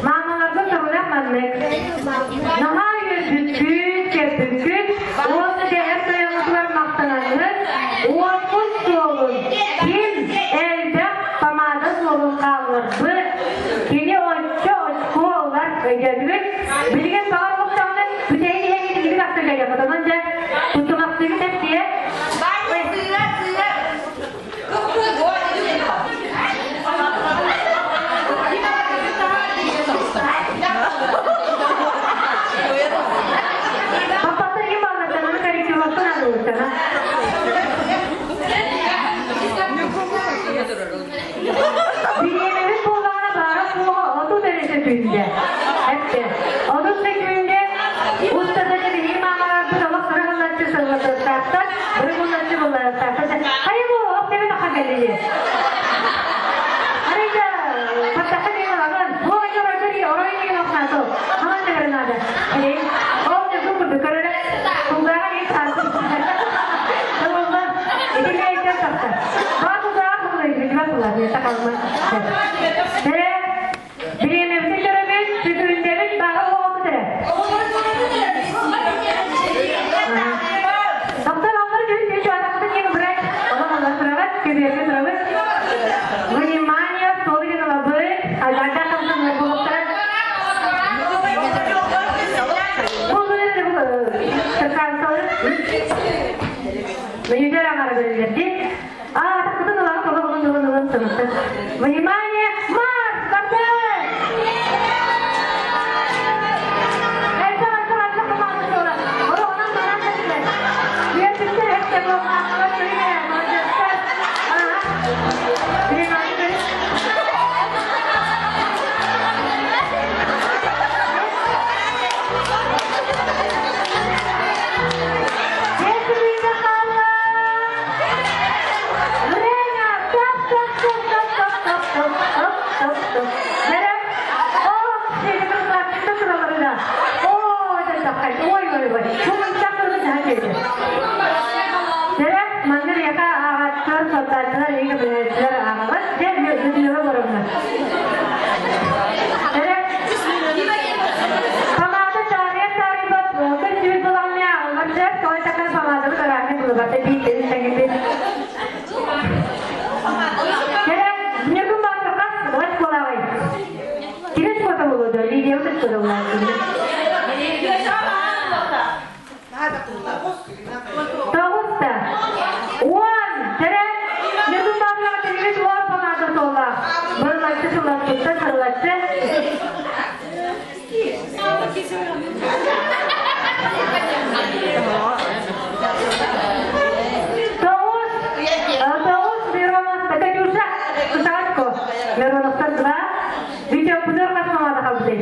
Маамаларбыт соруйан маннык. Наһаа үөрбүккүт, көппүккүт, уонна дэһэр тойоҥҥутугар махтанаҥҥыт, уоппут суолун ким элбэх помада суолун хаалларбыт, кини Бириэмэбит буоллаҕына баара суоҕа 30 эрэ сөкүүндэ. Эттэ. 30 сөкүүндэ устата биһиги маамаларбыт олох сырыһыллаччы сыллатыахтаахтар, бырыгыллаччы булларыахтаахтар. Хайа бу олох тэбин аха кэллили. Арыйда баттахха диэн ылаҕын. Туох эмэ оройдор орой диэн охнаатыл. Хаман тэбэрин наада. Ол ньургун курдук көрөрө. Кулгааҕа иһит саатын. Ылыллар. Ити мэйдэр тахсар. Баа кулгааҕа кулгай, билбэт була, миэтэ халма. Э, бириэмэбитин көрөбүт, сүтүрүндэбит, баҕа оҕобут эрэ. Доктор аллар күн күн чуатахпытын диэн убурай. Олох аллар турабыт, көбүөргэ турабыт. Внимание, стол деген ылабыт. Айдарда хамсанар буолуктара. Внимание, марш, бардыр! Время! Стоп, стоп, стоп, стоп, стоп, стоп, стоп, стоп, стоп, стоп. Мерем! О, Ой, ой, ой. Бу мунчак Дэрэ, манна биһиэхэ ааҕааччылар, суоттааччылар, эйгэ билээччилэр ааҕаҕыт. Дьэ, Людмила Егоровна. Дэрэ, помада таарыйар таарыйбат, күн түүн буламмыйа ааҕыллар дьэ, тоҕо такар помадабыт арааһы булубата биир тэҥэ Дэрэ, Ньургун Боотурга вот буолаҕый. Кини фото буолуо Лидия фото буолуо. Тоҕуста. Уон. Тэрэ. Ньургун Боотурга телевиз уон помада суоллаах. Бырылаччы сыллаппытта сырылаччы. Тоҕус. Тоҕус Миронов. Катюша. Кусачко. Мироновтар два. Витя Пудор хас помада халбытай?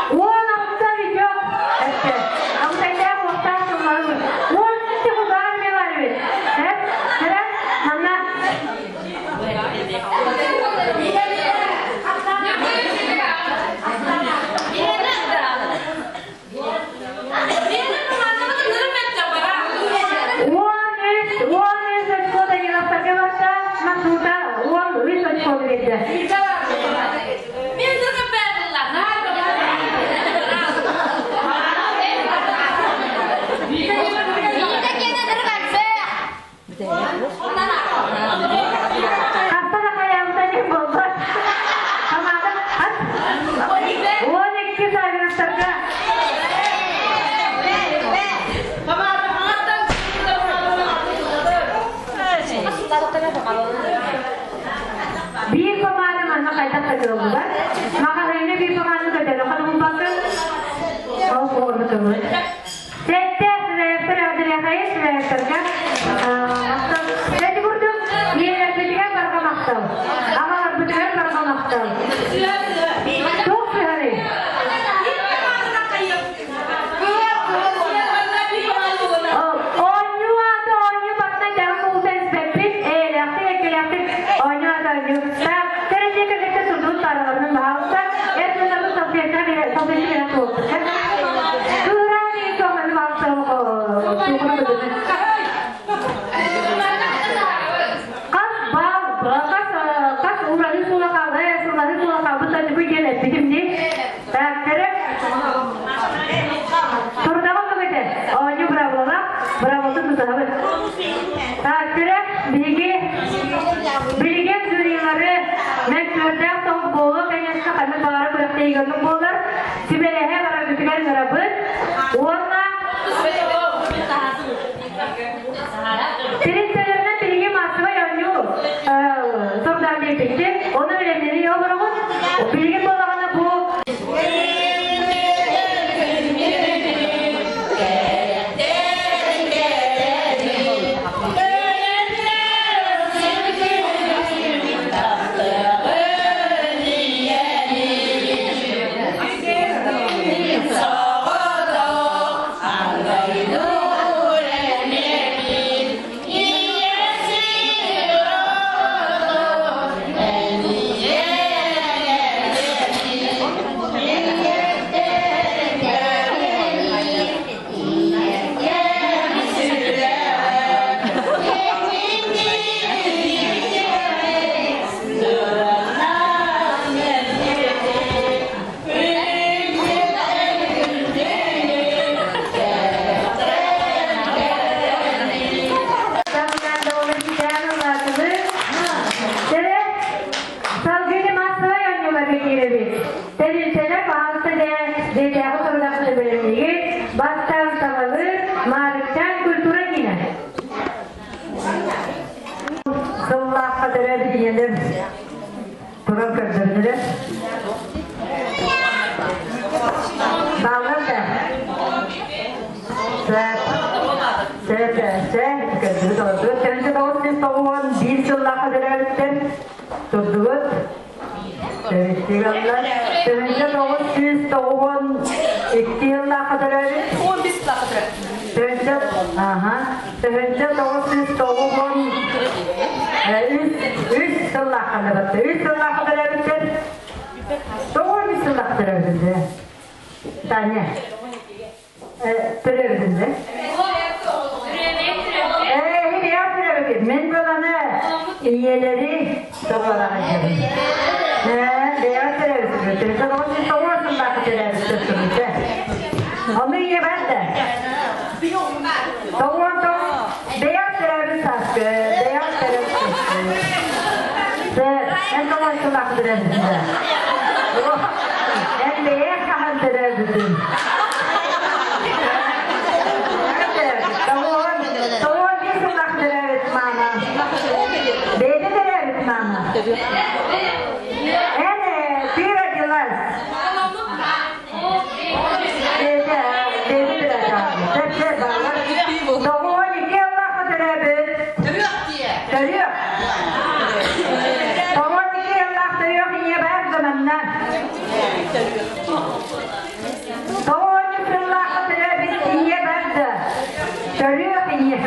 16 видео эппе. Абытайдаах уохтаах тылларыбыт. 13 худаар меларыбыт. Эп, хара, манна. 13, 13 очко Даниловтарга барда, Масута 13 очко биэрдэ. Хаста да хайаабыта диэн буолбат. Хамаада хас? 12 Савиновтарга. Биир помада манна хайдах хатыллыбат. Маҕаһыыҥҥа биир помаданы көтөлөхөн уһулбаккын. Ол оҕону көҥүл. Сэттэ Сыраевтар Абдыряхайы Сыраевтарга махтал. Эти курдук ийэлэрбитигэр барҕа махтал. Аҕаларбытыгар барҕа махтал. Туох сыһарый? Оонньуу аата оонньуу барытынан дьаҥ куулта испэппит, эйэлээхтик, эккэлээхтик оонньуу аата оонньуу. Так, тэрилтэ кэлбитэ сурдубут паараларынан баһаалыста, эр дьоннорбут салфетка салфетка берэн туолбут. Кыыраан иһин туоханы баалыста туохуна көтөтө. Хас баал, хас хас уураны суола хаалла, сыллаһыы суола хаалбыт тачыбы диэн эппитим дии. Так, тэрэ. Турдаҕын көмөтө. Оонньуу быраабылалаах, быраабылатын тутуһабыт. Так, тэрэ, биһиги билигин жюрилары мөккүөрдээх соҕус буолуо конечно, ханнык баҕарар күрэхтэһиигэ оннук буолар. Сүбэлэһэ бараргытыгар ыҥырабыт. Уонна Тэрилтэлэринэн биһиги маассабай оонньуу сордаан биэрбиккит. Ону бэлэмнэнии олороҕут. Билигин буоллаҕына бу Бастаан саҕалыыр Маарыкчаан культура киинэ. Сыллаахха төрөөбүт ийэлэр туран көрдөрдүлэр. Бааллар да? Сөп. Сөп, сөп. Көрдүгүт олордугут. Төрүтэ 991 сыллаахха төрөөбүттэр турдугут. Төрүттүгаллар. Төрүтэ 992 сыллаахха төрөөбүт. 11 сыллаахха төрөөбүт. Төрүтэ, аха. Төрүтэ 993 сыллаахха төрөөбүттэр. Үс сыллаахха төрөөбүттэр. Тоҕо үс сыллаахха төрөөбүттэр? Таня. Төрөөбүтүн да? Ээ, Мен баланы ийэлэри тоҕолаҕайдым. Ээ, бэйэҕэ төрөөбүтүм. Тоҕо сыллаахха төрөөбүттэр. Ону ийэ бар да. Тоҕо бэйэҕэ төрөөбүт сааскы, бэйэҕэ төрөөбүт Эн тоҕо сыллаахха төрөөбүтүн да? Эн бэйэҥ хаһан төрөөбүтүн? Тоҕуон биир сыллаах төрөөбүт маама. Бэйэтэ төрөөбүт маама. Эн ты родилась. Бэйэтэ бэйэтэ төрөөбүт. Тоҕуон икки сыллаахха төрөөбүт. Төрүөх. Тоҕуон икки сыллаах төрүөх ийэ бар да манна. Тоҕуонньук сыллаахха төрөөбүт ийэ барда. Төрүөх ийэ.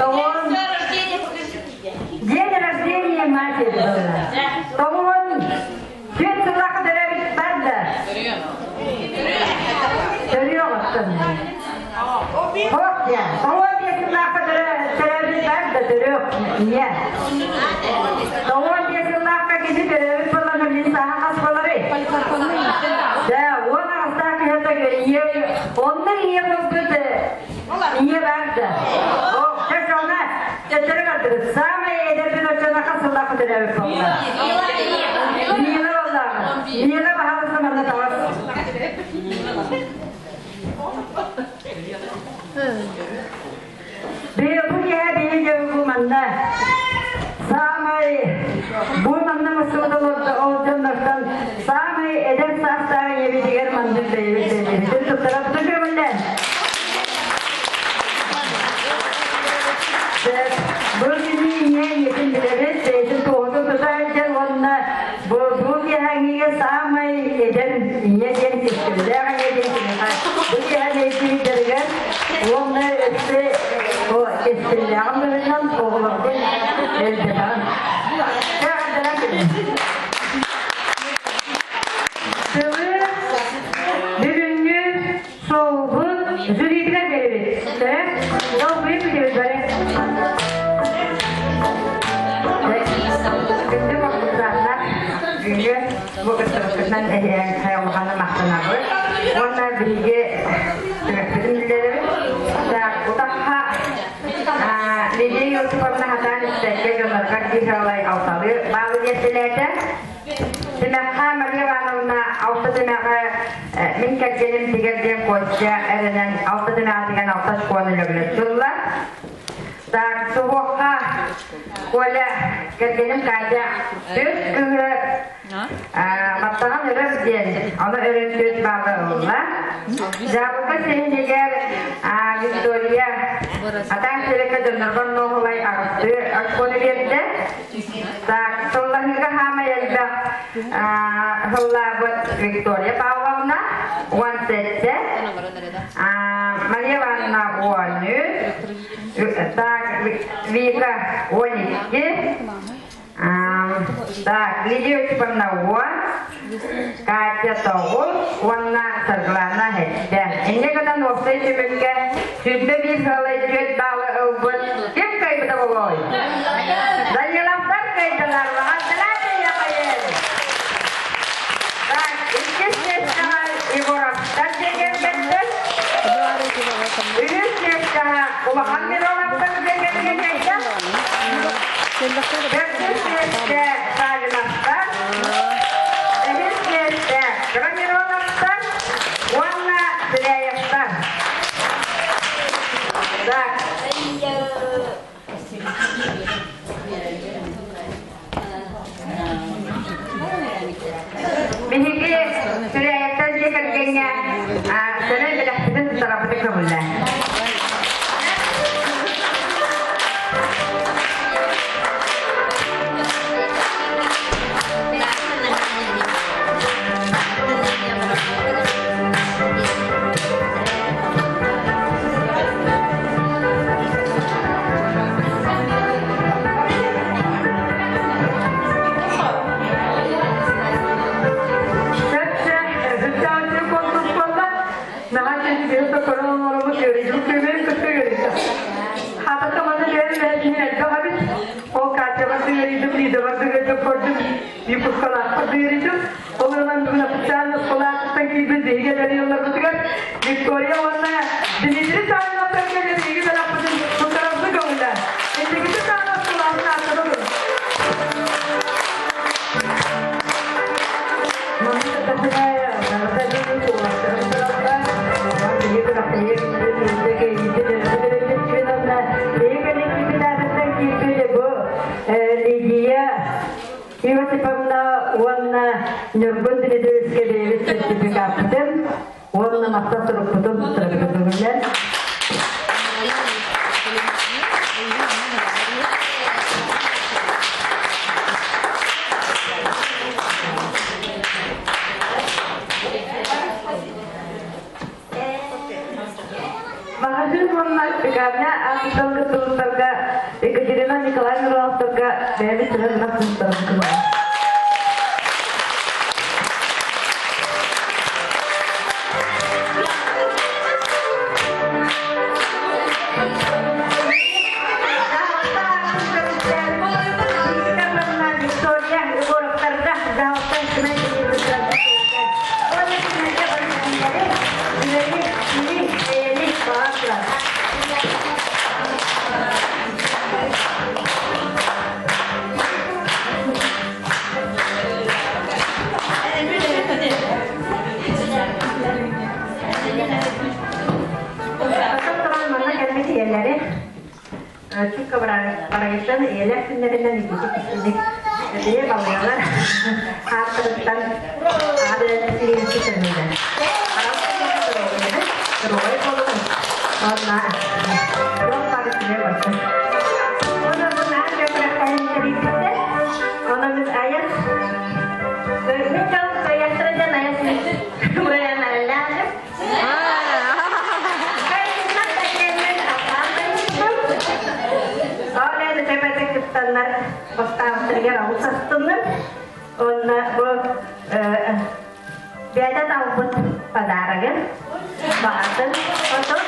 Тоҕуон День рождения матери была. Тоҕуон түөрт сыллаахха төрөөбүт барда. Төрүөх оттон. Хоох я. Тоҕуон биэс сыллаахха төрөөбүт барда төрүөх ийэ. Тоҕуон биэс сыллаахха кини төрөөбүт буолан мин сааһа хас буоларый? Да, уон аҕыстаах киһи ийэ онно ийэ буолбут ийэ баарда. О, чэ, төттөрү бардыбыт. Самый эдэрбин оччоно хас сыллаахха төрөөбүт буолла? Мила буоллаҕа. Мила баһаалыста манна таҕыс. Бу киһи биһи дьоҥҥу манна саамай бу манна мустубут ол дьоннортон саамай эдэр саастаах ийэбитигэр маннык бэйэбит бэйэбитин туттарабытын көҥүллээн. Бу кини ийэ ийэтин билэбит, бэйэтин туоһутун тута сылдьар уонна бу бу киэһээҥҥигэ саамай эдэр ийэ диэн кэскиллээх ийэ диэн киниэхэ бу киэһэ бэйэтигэр уонна өссө кэскиллээҕин быһыытынан оҕолорбун элбэтэҕин. Сылы бүгүҥҥү шоубут жюритигэр биэрэбит. Долгуйа күтүбүт бары. Күндү конкурсаннар, бүгүҥҥү бу кыттыбыккытынан эһиэхэ улаханнык махтанабыт. Уонна биһиги түмүкпүтүн биллэрэбит. Так, утахха Лидия Иосифовна хатаан испэккэ дьонноргор биир алталыы баалы диэттилээтэ. Тимэххэ Мария Ивановна алта тимэҕи мин кэргэним тигэр диэн Костя эрэнэн алта тимэҕи тигэн алта школаны лөглөттү ылла. Так, суһуохха Коля кэргэним Катя түөрт кыыһы Баттаҕын өрөр диэн, ону өрөн түөрт баалы ылла. Дьаабылка сиһинигэр Виктория атаан сирэккэ дьонноргор нуоһулай аҕыстыы очкону биэрдэ. Так, сыллаһыыга хаамай элбэх сыллаабыт Виктория Павловна 17, Мария Ивановна 13, так, Вика 12, Так, Лидия Осиповна уон, Катя тоҕус уонна Саргылана сэттэ. Инньэ гынан уопсай түмүккэ 21 сыалай түөрт баалы ылбыт ким кыайбыта буолуой? Даниловтар кыайдылар, Лаҕатталаах Так, иккис миэстэҕэ Егоровтар дьиэ кэргэттэр. Үһүс миэстэҕэ Улахан Мироновтар дьиэ кэргэттэр. Төрдүс миэстэ Савиновтар. Үһүс миэстэ Кыра Мироновтар. Уонна Сэрэй бэлэхпитин туттарарбытын көҥүллээ. Виктория уонна Дмитрий Савиновтарга биһиги бэлэхпитин туттарарбыт көҥүллээх. Инникитин даҕаны оскуолабытын ааттатабын. Лидия Иосиповна уонна Ньургун Дмитриевичкэ бэйэбит сертификаппытын уонна махтал сурукпутун туттарабытын Маҕаһыын уонна пекарня аатыттан кыттыбыттарга Екатерина Николаевна Мироновтарга бэйэбит сыһыаннах туттарбытын. Виктория Егоровтарга дьаһалтан Чукка барайыттан ийэлэр күннэринэн ититик истиник бэйэ балыалар ааттарыттан аадырын көмөлөр. Рой болун. Онна рох барысыны барсын. Оны бу наар көмөрөккайын тэрийбиттэр. Оны біз аяс Мен жол аястырдан аяс Бураян аралааны. Кыттаннар бастаабыттарыгар алыс астынным. Онно бу бэйэтэ талбыт подарогын баҕатын отут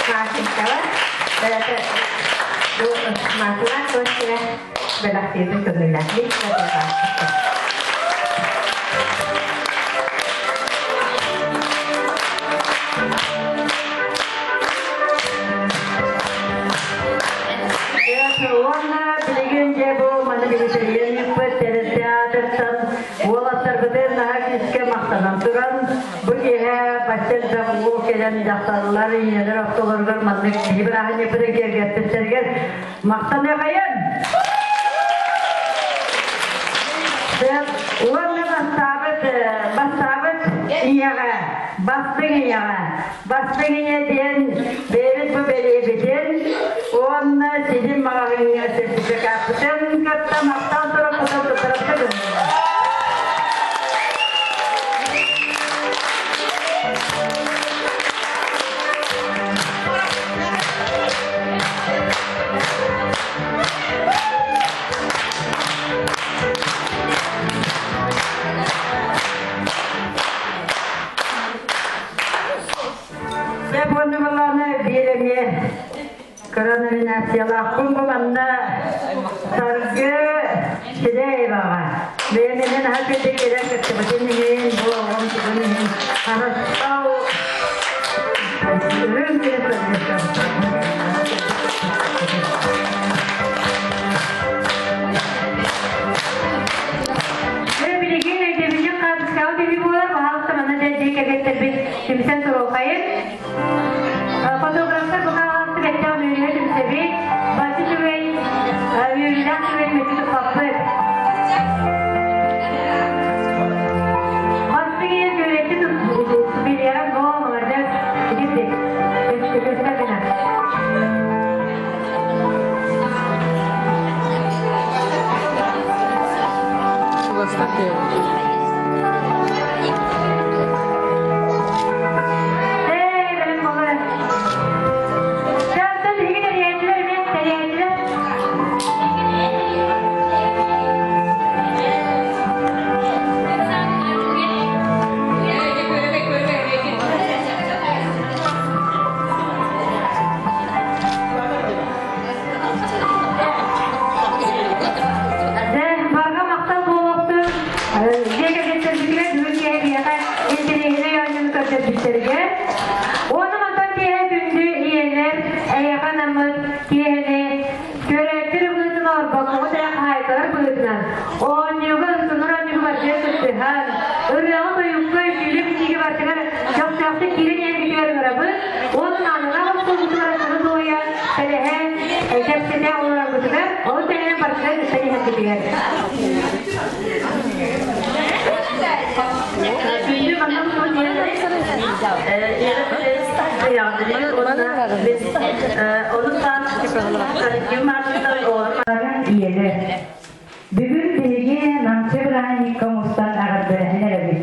Машенькаҕа бэйэтэ бу Машина Костина бэлэхтиирин көҥүллээхтик Уонна билигин дьэ бу маны билигин театртан уолаттарбытын наһаа күүскэ махтанан туран бу киэһэ бачча элбэх уол кэлэн дьахталлар ийэлэр ортолоругар маннык киһи бырааһынньыкпытын киэргэппиттэригэр махтаныахайын! Уонна бастаабыт бастаабыт ийэҕэ бастыҥ ийэҕэ бастыҥ ийэ диэн бэйэбит бу бэлиэбитин уонна сидим маҕаһыыҥҥа сертификаппытын кытта махтал сурукпутун туттарарга гыннылар. Дьэ буонну балааны биир эмиэ коронавирациялаахпын бу манна Саргы Сидееваҕа бэйэминэн аһа кэлэ кэлэн кыттыбытын иһин бу оҕом тугун иһин харыстау үрүҥ күнү Билигин өйдөбүнньүк хаартыскаҕа түһүү буолар, баһаалыста манна дьэ кэргэттэрбит түмсэн туруохайын. Фотографтар бу хаалаахтык эттээх үөрүүгэ түмсэбит, бачча үчүгэй үөрүүлээх түгэни мүччү туппаппыт. Бастыҥ ийэ күөрэччи билиэҕэ бу. Эй, бэлэм буолар. Дьэ, биһиги тэрийээччилэр эмиэ тэрийээччилэр. Дьэ, барҕа махтал буолуохтун. Дьиэ кэргэттэрбитигэр бүгүн киэһэ биһиэхэ интэриэһинэй оонньууну көрдөрбүттэригэр. Уонна мантан киэһэ күндү ийэлэр, эйиэхэ анаммыт киэһэни көрөөччү быһыытынан орбоккоҕут эрэ хаһаайкалар быһыытынан оонньууга ылсынар оонньууга барытыгар кыттыһан, ырыаҕа-тойукка, үҥкүүлүү-бичиигэ барытыгар көхтөөхтүк киирэн иһэргитигэр ыҥырабыт. Уонна аналаах остуолбутугар саны туойа, сэлэһэ, кэпсэтэ олорорбутугар, ол тэҥинэн барытыгар кыттан иһэрбитигэр. Күндү манна Ийэлэр. Бүгүн биһиги Намчы бырааһынньыкка мустан эҕэрдэлэһэн эрэбит.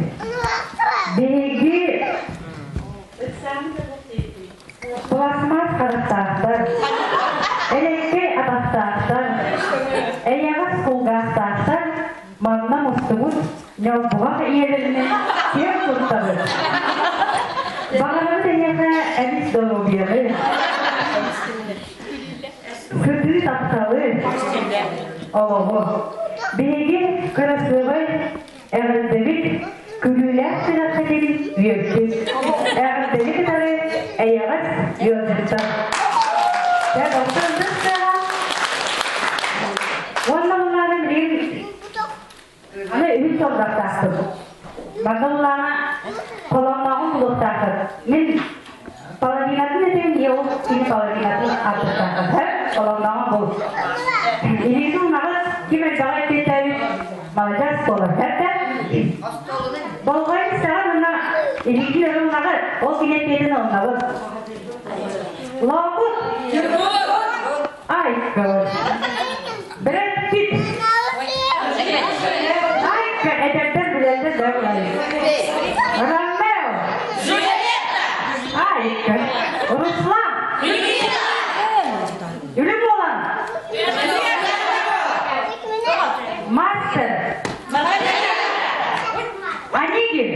Биһиги Пластмасс харахтаахтар, элэккэй атахтаахтар, эйэҕэс кулгаахтаахтар манна мустубут ньолбуҕах ийэлэринэн киэн туттабыт. Баҕарабыт эйиэхэ эмис доруобуйаны, сытыы тапталы, олоҕу. Биһиги кырасыабай Эҕэрдэбит күлүүлээх сүрэххитин үөрдүн. Эҕэрдэни кытары эйэҕэс ыалдьыттар. Дьэ, доктор Уонна буллаана билигин аны үһүс солдаттаахпын. Манна буллаана холоннооҕун булуохтаахпын. Мин половинатын этим, не ол кини половинатын артыктаахпын. Холоннооҕун бул. Илиитин унаҕыт ким элбэҕи эппиэттээбит Маладьыас буолар. Эрдэ болҕойун истэҕин уонна илиитин өрө унаҕыт, ол кини эппиэтин ылынабыт. Лоокут! Ай, Брэд Питт! Ай, эдэрдэр билэллэр да Ромео! Ай, Руслан! Үлэ буолан! Мастер! Онегин!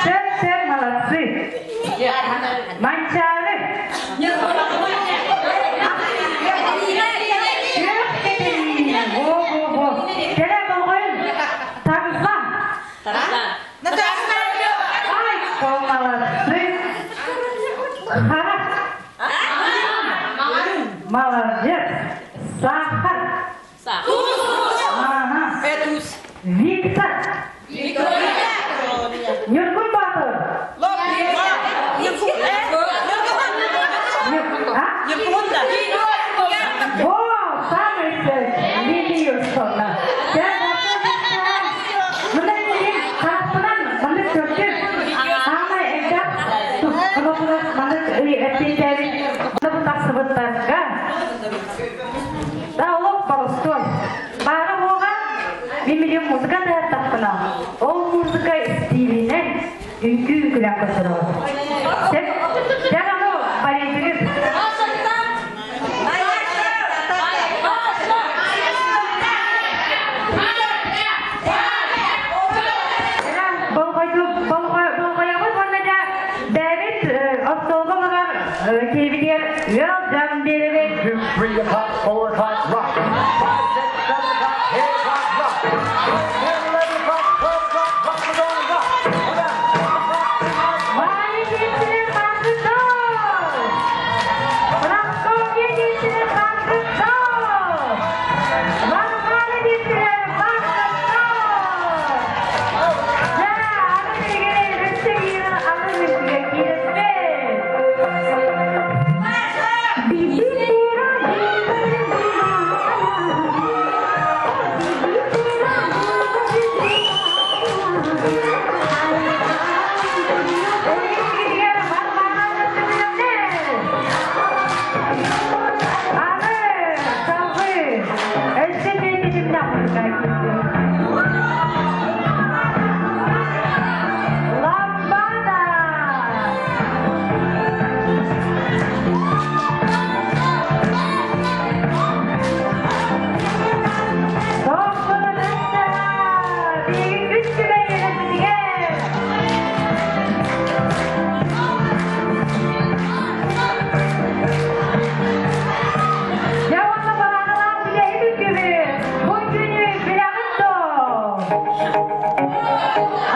Сөп, сөп, молодцы! Манчаары! Күөх кэтириинэ! Во-во-во! Кэлэ болҕойун! Тарзан! Ай, молодцы! Харах! Молодец! Сахар! Ага. Виктор! Ньургун Боотур! А? Во, самый лилию сонно. Мына хаспынан маннык көрдүм. Самай элбэх маннык эппиэтээбит бу тахсыбыттарга да олох боростуой. Баара буоҕа мин билим музыка тахпына ол музыка стилинэн үҥкүү үҥкүлээх көрсөрөҕүт. Дьэ аны политигит Болҕойоҕут уонна дьэ бэйэбит остуолга олорор киһибитигэр ыал дьон биэрэбит. 2, 3 o'clock, 4 o'clock, rock. 5, 6, 7 o'clock, 8 o'clock, rock. 10, 11 o'clock, 12 o'clock, rock, we're gonna rock. Баайы диэччилэр хаампыттар! Прасковья диэччилэр хаампыттар! Варвара диэччилэр хаампыттар! Дьэ, аны билигин өссө биир аны үҥкүүгэ киирэппит. Биби तेरा दिल दीवाना, ओ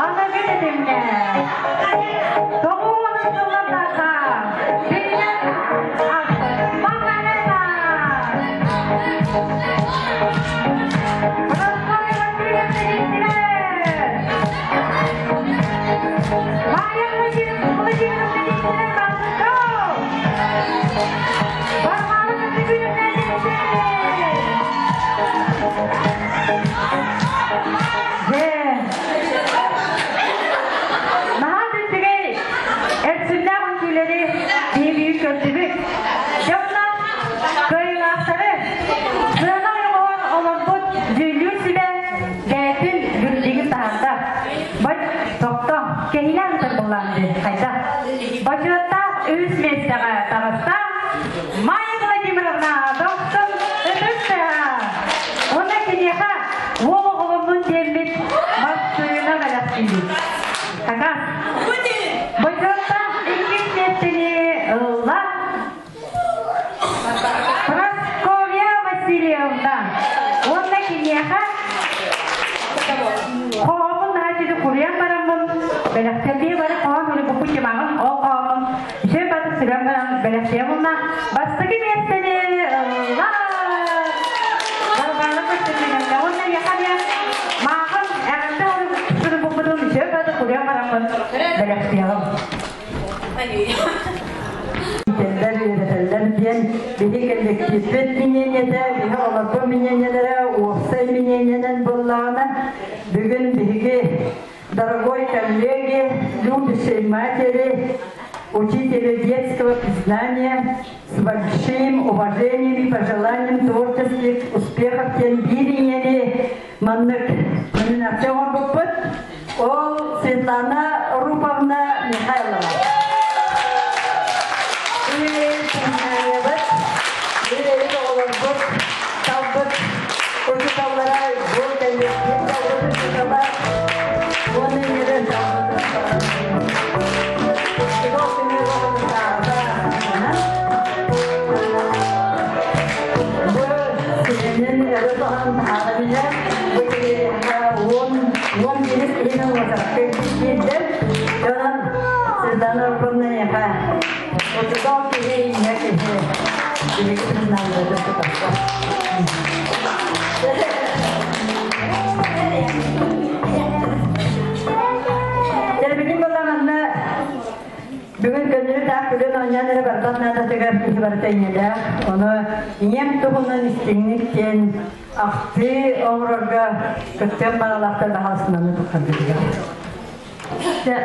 Аныгы тэтимҥэ тоҕуонун сыллатаха биллэн Макарена! Прасковья Васильевна иһиттилэр! Майя Владимировна иһиттилэр Барсуков! Варвара Васильевна иһиттилэр! Дьэ, наһаа да үчүгэй эрчимнээх үҥкүүлэри биһиги көрдүбүт. Дьэ онно кыайыылаахтары сыана ойоҕоһун олорбут дьүүллүүр сүбэ бэйэтин үрдүгүн таһаарда. Бай, тохто, кэһиилээх ыытар буоллаҕым дии, хайдах? Бочуоттаах үһүс миэстэҕэ таҕыста Майя Владимировна Дохсун ытыс тыаһа. Уонна киниэхэ уол оҕоломмун диэммит массыына бэлэхтиибит. Кака? Бочуоттаах иккис миэстэни ылла Прасковья Васильевна. Уонна киниэхэ хоһооммун наһаа үчүгэй суруйан бараммын бэлэхтэрдии бары хоһоон суруйбуппун дьымаҕым ол хоһооммун үчүгэй баты сүгэн баран бэлэхтиэм уонна бастакы миэстэни ылла Варвара Константиновна уонна Яхалия Маахын эҕэрдэ суруйбуппутун үчүгэй баты суруйан бараммын бэлэхтиэҕим. Иитэллэр, үөрэтэллэр диэн биһи кэллэктииппит миниэнньэтэ, биһи олорбут миниэнньэлэрэ уопсай миниэнньэнэн буоллаҕына, бүгүн биһиги дорогой коллеги, любящей матери, учителю детского признания с большим уважением и пожеланием творческих успехов диэн биир ийэни маннык номинация оҥорбуппут. Ол Светлана Руповна Михайлова. Биир оҕолорбут талбыт учууталлара бу кэллиэктиир талбыт учуутала уонна ийэлэр талбыт Бу синенин өрө тоһон таһаара билэр, бу киһиэхэ 11 киһини уотарка киирдэр. Онон Светлана Руковна эйиэхэ учуутал киһи, ийэ киһи биһиги признаннары тутарга. Тэрбигин буолла Бүгүн көннөрү таах күлэн оонньоон эрэ барбат наадатыгар киһи барыта ийэлээх. Ону ийэм туһунан истиҥник диэн ахтыы оҥорорго кыттыан баҕалаахтар баһаалысынаны туттарбытыгар.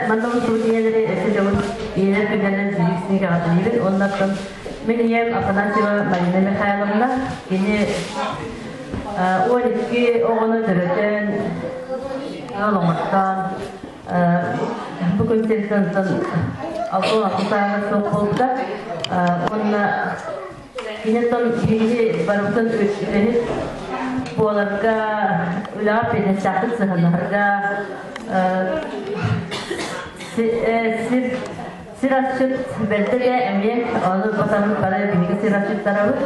Манна устубут ийэлэри өссө дьолун ийэлэр күннэринэн сиһик эҕэрдэлиибин. Оннуттан мин ийэм Афанасьева Марина Михайловна кини 12 оҕону төрөтөн, олоҥоттоон Бу күн сириттэн 66 сааһа суох буолбута. Уонна киниттэн биһиги барыбытын үлэһит буоларга, үлэҕэ эппиэтинэстээхтик сыһыаннаһарга, сир сир асчыт бэрдэ да эмиэ ону батан бары биһиги сир асчыттарабыт.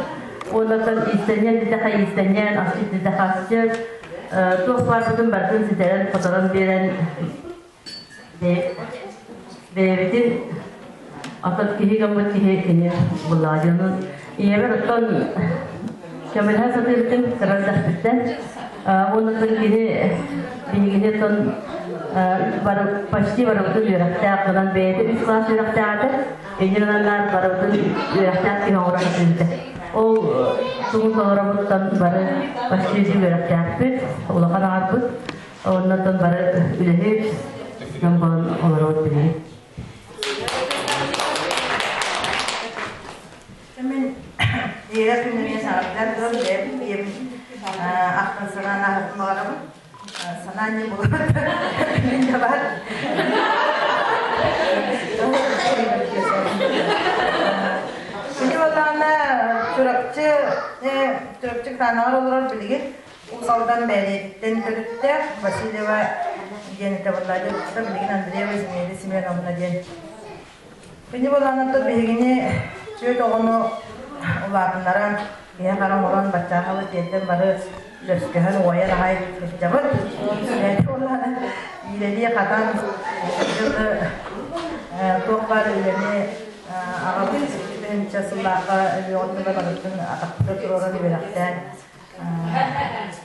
Уоннаттан иистэнньэн дитэхэ иистэнньэн, асчыт дитэхэ асчыт, Туох баарбытын барытын ситэрэн-хоторон биэрэн бэйэбитин оттон киһи гыммыт киһи кини буллаҕа дьонун ийэбэр оттон көмөлөһө сатыыртын кыра эрдэхпиттэн уонна кини биһигини оттон почти барыбытын үөрэхтээх гынан бэйэтэ үс класс үөрэхтээх этэ иннинэн барыбытын үөрэхтээх киһи оҥоро сатыырда Ол тугу толоробуттан бары почти үөрэхтээхпит, улахан аҕарбыт, оннотон бары үлэһит, дьон буолан олоробут билигин. Мен Иэрэ күнүнэ саҕардар дон бэйэм ийэм ахтан санаан аһатын баҕарабын. Санаа не булат. Мин да бар. Кини буоллаҕына Чурапчы Чурапчы Кытаанаҕар олорор билигин Уус Алдан Бээлиэтиттэн төрүттээх Васильева диэн этэ буолла билигин Андреева Зинаида Семеновна диэн. Кини буоллаҕына биһигини түөрт оҕону улаатыннаран, биһи хара оҥорон баччааҕы тиэрдэн бары Лөскөһөн уойан аҕай сылдьабыт. Иилэлии хатан туох баар үлэни аҕабыт тыһыынча сыллаахха өлүөҕүттэн барытын атахпытыгар туруоран үөрэхтээн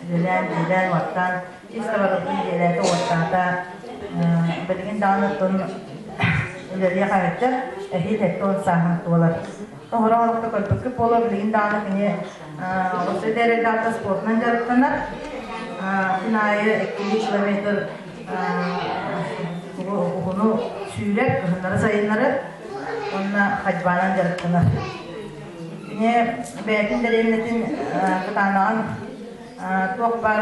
үлэлээн дьиэлээн уоттаан ис да барытын дьиэлээтэ уоттаата билигин даҕаны оттон үлэлиэх эбиттэр эһиил 70 сааһын туолар Оһоро орохто көрбүккүт буолуо, билигин даҕаны кини Россия редактор спортунан дьарыктанар. Күн аайы 2 километр уһуну сүүрэр, кыһыннары сайыннары уонна ходьбанан дьарыктанар. Кини бэйэтин дэриэбинэтин кытаанаҕын туох баар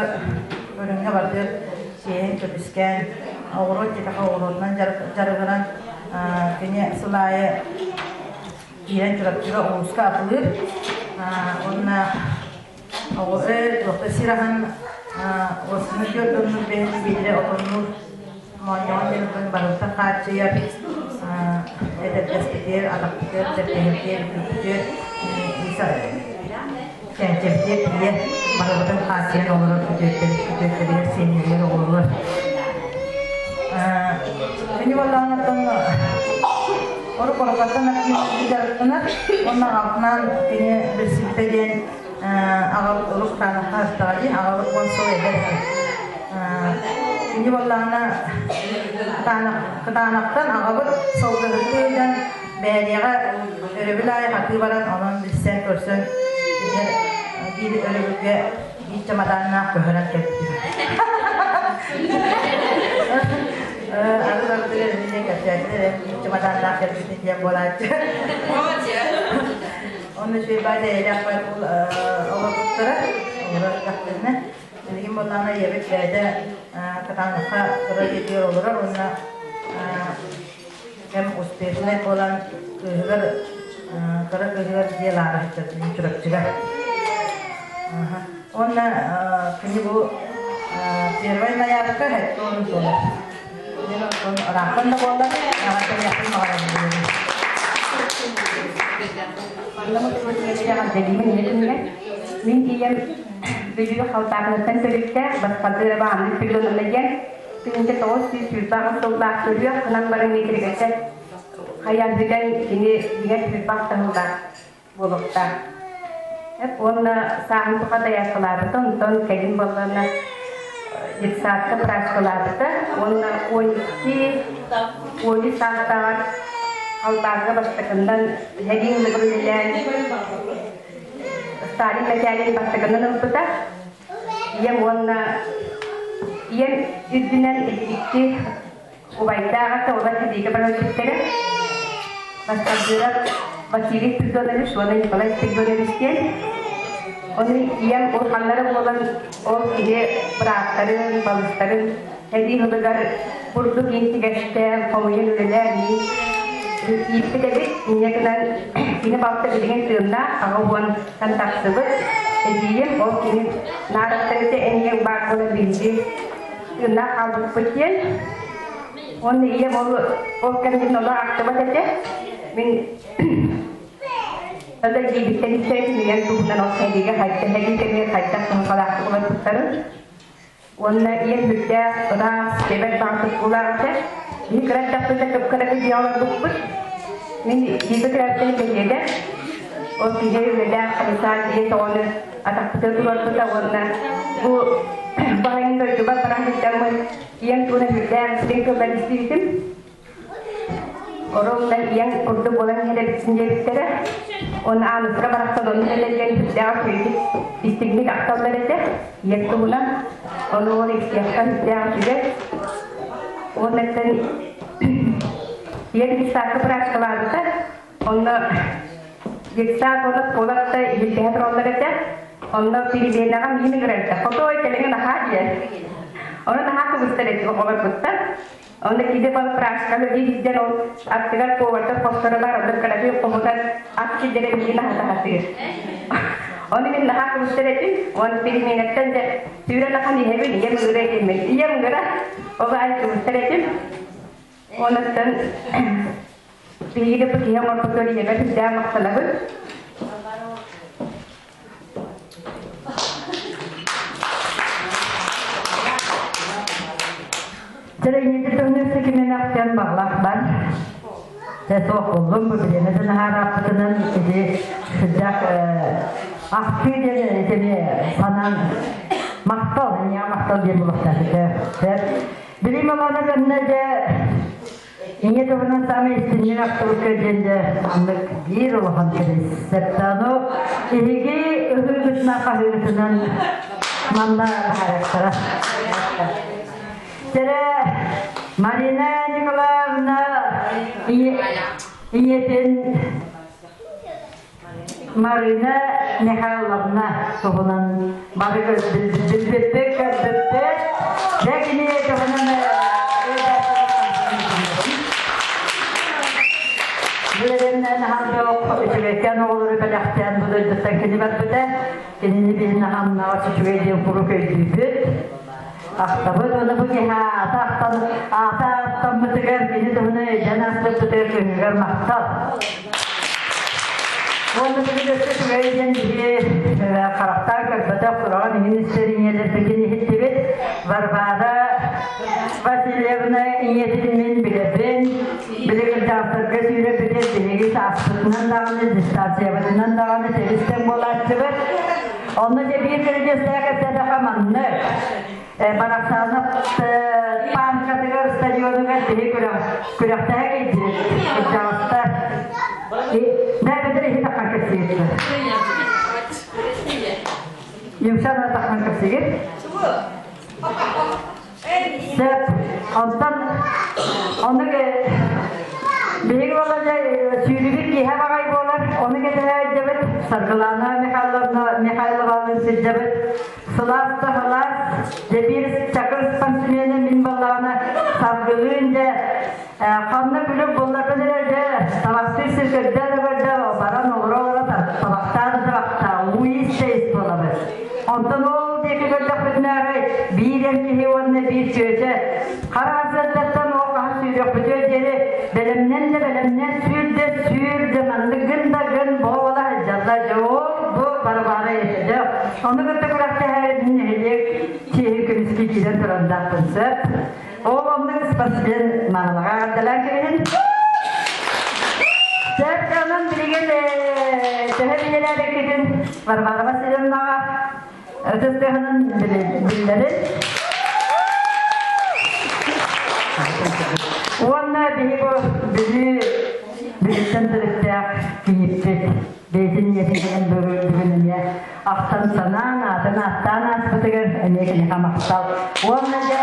көрүҥҥэ бардыр чиэһин көмүскээн, оҕуруот диэтэххэ оҕуруотунан дьарыгыран кини сыл аайы киирэн Чурапчыга улууска атылыыр уонна туохта сир аһын уоссуну түөрт оннук бэйэтин биирэ отоннуур моонньоҕон диэн барыта хааччыйар этэрдэспитигэр атахпытыгар тэлгэһэбитигэр үрдүкпүтүгэр чэнчэбитигэр тиийэ барыбытын хааччыйан олорор күтүөттэригэр сиэннэригэр оҕолоругар Кини буоллаҕына Орук орукаттан дьарыктанар уонна аҕабытынаан кини билсибитэ диэн аҕабыт урук таанахха ыстаҕа дии, аҕабыт 10 сыл эдэр этэ. Кини буоллаҕына кытаанахтан аҕабыт сылгыһыттыы ыытан Бээрийэҕэ өрөбүл аайы хатыы баран онон билсэн көрсөн биир өрөбүлгэ биир чемоданнаах көһөрөн кэлбитим. Аны ардыгар эмиэ кэпсээтилэр биир чемоданнаах кэлбитин диэн буолааччы. Онно үчүгэй баай эйэлээх баай олорбуттара, олорор эрдэхтэринэ. Билигин буоллаҕына ийэбит бэйэтэ Катановка кыра дьиэтигэр олорор уонна кэм успешнай буолан кыыһыгар кыра кыыһыгар дьиэ лааҕа сылдьар Чурапчыга. Уонна кини бу первай ноябрьга хэттуон туолар. Мен онтон ыраахтан да буоллар, эҕэрдэлиэхпин баҕарабын. Мин тиийэн Бүлүү Халтаакыныттан төрүттээх Баспардыыра Бааннык Петровна диэн 1928 сыллаах төрүөх гынан баран миэтиригэтэ хайаан бүтэн кини дьиҥэр сүүрбэх сыллаах буолуохтаах. Уонна сааһын тухары дайааскалаабыта, онтон кэлин буоллаҕына детсадка практикалаабыта уонна 12 13 саастааҕар Халбааҥҥа бастакыннан сэрии үлэлээн Сталин мэтээлин бастакынан ылбыта. Ийэм уонна ийэм үрдүнэн икки убайдаах ата ула сэлиигэ баран өлбүттэрэ. Бастардыырап Василий Спиридонович уонна Николай Спиридонович диэн. Ону ийэм улаханнара буолан ол киһи бырааттарын, балыстарын сэрии сылыгар бурдук иинтигэстээн, хомуйан үлэлээн ииппит эбит. Инньэ гынан кини балта билигин тыыннаах, 80-тан тахсыбыт. Эдьиийим ол кини наараттан этэ энийэҥ баар буолан биһиги тыыннаах хаалбыппыт диэн. Уонна ийэм ол ол кэмҥэ олох ахтыбат этэ. Мин Ада диэбиттэн истэбин ийэм туһунан ол сэриигэ хайдах сэрии кэмигэр хайдах кыһалҕалаахтык олорбуттарын. Уонна ийэм сүрдээх ыраас, тэбэр баҕатык булаах этэ. Биһи кыра эрдэхпитинэ кып-кыракый дьиэ олорбуппут. Мин бииргэ төрөөбүттэрим бэлиэтэ. Ол киһи үлэлээх комиссар дьиэ тоҕону атахпытыгар туруорбута уонна бу баһайын дойдубар баран сылдьаммын ийэм туһунан сүрдээх истиҥ тыллар истибитим. Оруолунан ийэҥ курдук буолан иһэр эбитсин диэбиттэрэ. Уонна Ааныска барахсан онно элэллэн сүрдээх үчүгэйдик истиҥник ахталлар этэ. Ийэм туһунан. Ону ол истиэххэ сүрдээх үчүгэй. Уоннаттан ийэм детсадка практикалаабыта. Онно детсад уонна школатта иһирдэһэ тураллар этэ. Онно переменаҕа миин ыҥырар этэ. Хотой кэлэҥин аһаа диэн. Ону наһаа кыбыстар этим оҕолорбуттан. Онно киһи практиканы биир ол аттыгар повардар хосторо бар, онно кыракый хомутан ат киллэрэн миин аһатаһатыыр. Ону мин наһаа кыбыстар этим, уон переменаттан дьэ сүүрэн ахан иһэбин, ийэм ыҥыра этим, ийэм ыҥыра, ол аайы кыбыстар этим. Онуттан биһиги да бу киһи оҥорбутугар ийэбэр сүрдээх махтанабын. Тэрийиити төннөрсө кимэмэхтэн баҕалаах бар. Дьэ суох буллум бу билиэмэтин аһаарааппытынан ити сүрдээх ахтыы диэн итини санаан махтал, эйиэхэ махтал диэн булуохтаах. Билим олоно кэннэ дьэ Ийэ туһунан саамай истиҥник ахтыбыкка диэн дьэ маннык биир улахан кэлиссэптану эһиги ыһыыгытынан хаһыыгытынан манна баһарыахтара. Тэрэ Марина Николаевна ийэтин Марина Михайловна туһунан бары билбиппит, көрбүппүт. Дьэ кини туһунан Билэринэн хаһан үчүгэйкээн оҕолору бэлэхтээн бу дойдуттан кини барбыта. Кинини биһин хаһаннаҕа үчүгэй диэн куруук өйдүүбүт. Ахтабыт уонна бу киһи аата ахтан аата ааттаммытыгар кини туһунан өйдөөн ааспыппытыгар көҥүгэр махтал. Уонна бүгүн өссө үчүгэй диэн биһи харахтаан көрбөтөх сураҕын иһин истэр ийэлэрбитин иһиттибит. Варвара Васильевна ийэтин мин билэбин. Билигин даахтарга сүүрэппитин биһиги сааспытынан даҕаны, дистанциябытынан даҕаны тэбистэн буолааччыбыт. Онно дьэ биир кэрдиэстээх кэпсээтэххэ маннык. Барахсанов пааркатыгар, стадионугар биһи күрэхтэһэ киирдибит. Кырдьаҕастар. Бэйбэтэр иһи таххан кэпсиирдэр. Юмшан таххан кэпсиир. Сөп. Онтон оннук биһиги буолар сүүрүбүт киһи баҕай буолар. Ону кэтэһээддьэбит Саргылана Михайловна Михайловалыын сылдьабыт. Сылаас да сылаас, дьэ биир чакыр спортсмена мин буоллаҕына саргылыын дьэ ханна күлүк булларбын эрэ дьэ табахтыыр сир көрдөө да көрдөө баран олоро-олоро табахтаан да табахтаа уу ис да ис буолабыт. Онтон ол диэки көрдөхпүтүнэ арай биир эр киһи уонна биир чүөчэ хара сырдаттан ол хаһан сүүрүөхпүтүөр диэри бэлэмнэн да бэлэмнэн сүүр да сүүр да маннык гын да гын буола сылдьаллар дьэ ол бу Варвара этэ ону кытта күрэхтэһэр нэһилиэк чиэһин көмүскүү киирэн турандаахпын сөп ол оннук спортсмен маалаҕа эҕэрдэлээн кэбиһин сөп онон билигин төһө билэлээбиккитин Варвара Васильевнаҕа ытыс тыаһынан биллэрин уонна биһи бу Бүлүү Бүлүүттэн төрүттээх кийииппит бэйэтин ийэтин бүгүн эмиэ ахтан санаан аатын ааттаан ааспытыгар эмиэ киниэхэ махтал уонна дьэ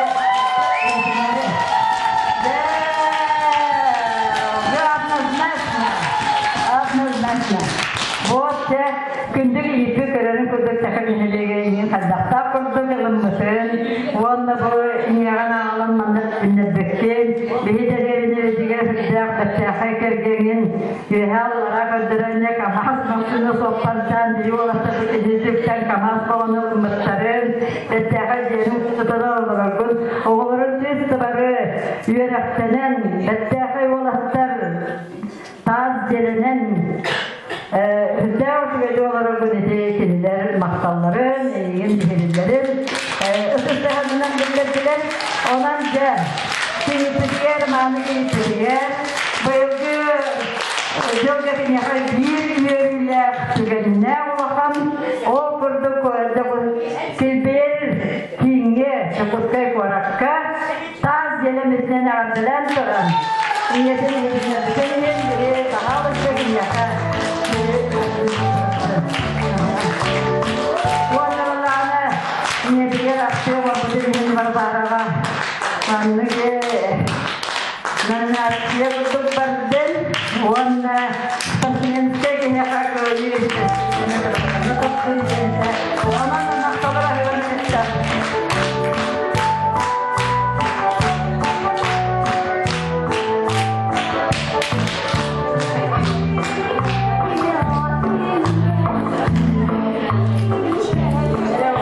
однозначно однозначно вот дьэ күндү кийииппит көрөрүн курдук саха нэһилиэгэ иҥин хайдахтаах курдук ылыммытын уонна бу ийэҕин аҕалан манна түннэрбиккин биһи дэриэбинэбитигэр сүрдээх бэртээхэй кэргэҥин үөһээ аллараа көрдөрөннө КАМАЗ массыына суоппардаан били уолаттарбыт итинтиктэн КАМАЗ баланы ылыммыттарын бэртээхэй дьиэни тутан олороргун оҕолорун сыыс бары үөрэхтэнэн бэртээхэй уолаттар таас дьиэлэнэн үрдээх үчүгэйдик олороргун ити кинилэр махталларын, эйигин биһириллэрин ытыстаһарынан биллэрдилэр. Онон дьэ, киһиппитигэр, мааны киһиппитигэр быйылгы дьылга киниэхэ биир үөрүүлээх түгэннээх улахан ол курдук килбиэр кииҥҥэ Дьокуускай куоракка таас дьиэлэммитинэн эҕэрдэлээн туран ийэтин иһитиннэрбитин иһин били таһаалычча киниэхэ уонна балаана ийэтигэр ахтыы оҥорбутун иһин Варвараҕа маннык номинация курдук бардын уонна спортсменскай киһиэхэ кыайыы Онон махталлар аһыгар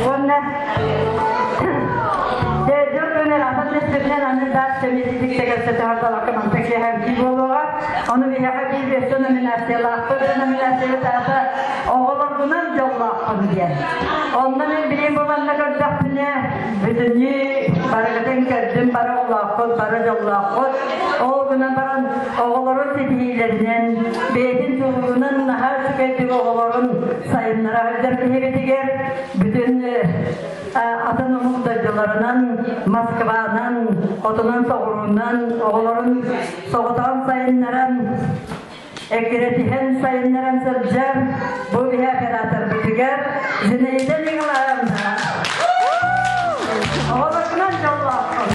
Уонна дьыл күнүн атын түспүтүнэн аны даас сэмиэтитик тэгэлсэтэ хардалакка манта киэһэ буолуоҕа. Ону биһиэхэ биир өссө номинациялаахпыт. Номинациябыт аата оҕолоргунан дьоллоохпун диэн. Онно мин билим буланна көрдөхпүнэ бүтүннүү Барыгытын көрдүм, бары оҕолооххут, бары дьоллооххут. Ол гынан баран оҕолорун ситиһиилэринэн, бэйэтин тулуурунан наһаа үчүгэйдик оҕолорун сайыннара сылдьар киһибитигэр бүтүн атын омук дойдуларынан, Москванан, хотунан соҕуруунан оҕолорун соҕотоҕун сайыннаран эккирэтиһэн сайыннаран сылдьар бу биһи операторбытыгар Зинаида Николаевна оҕолоргунан дьоллооххун.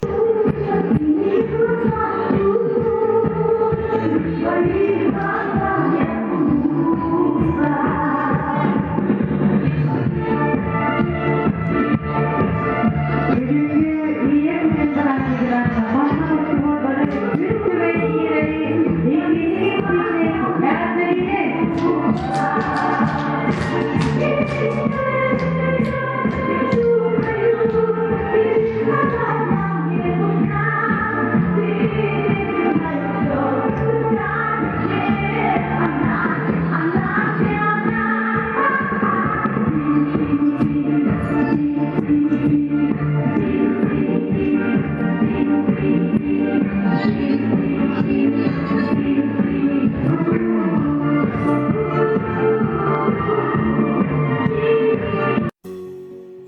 Бүгүҥҥү ийэ күнүн бырааһынньыгынан манна мустубут бары үс түбэй ийэлэри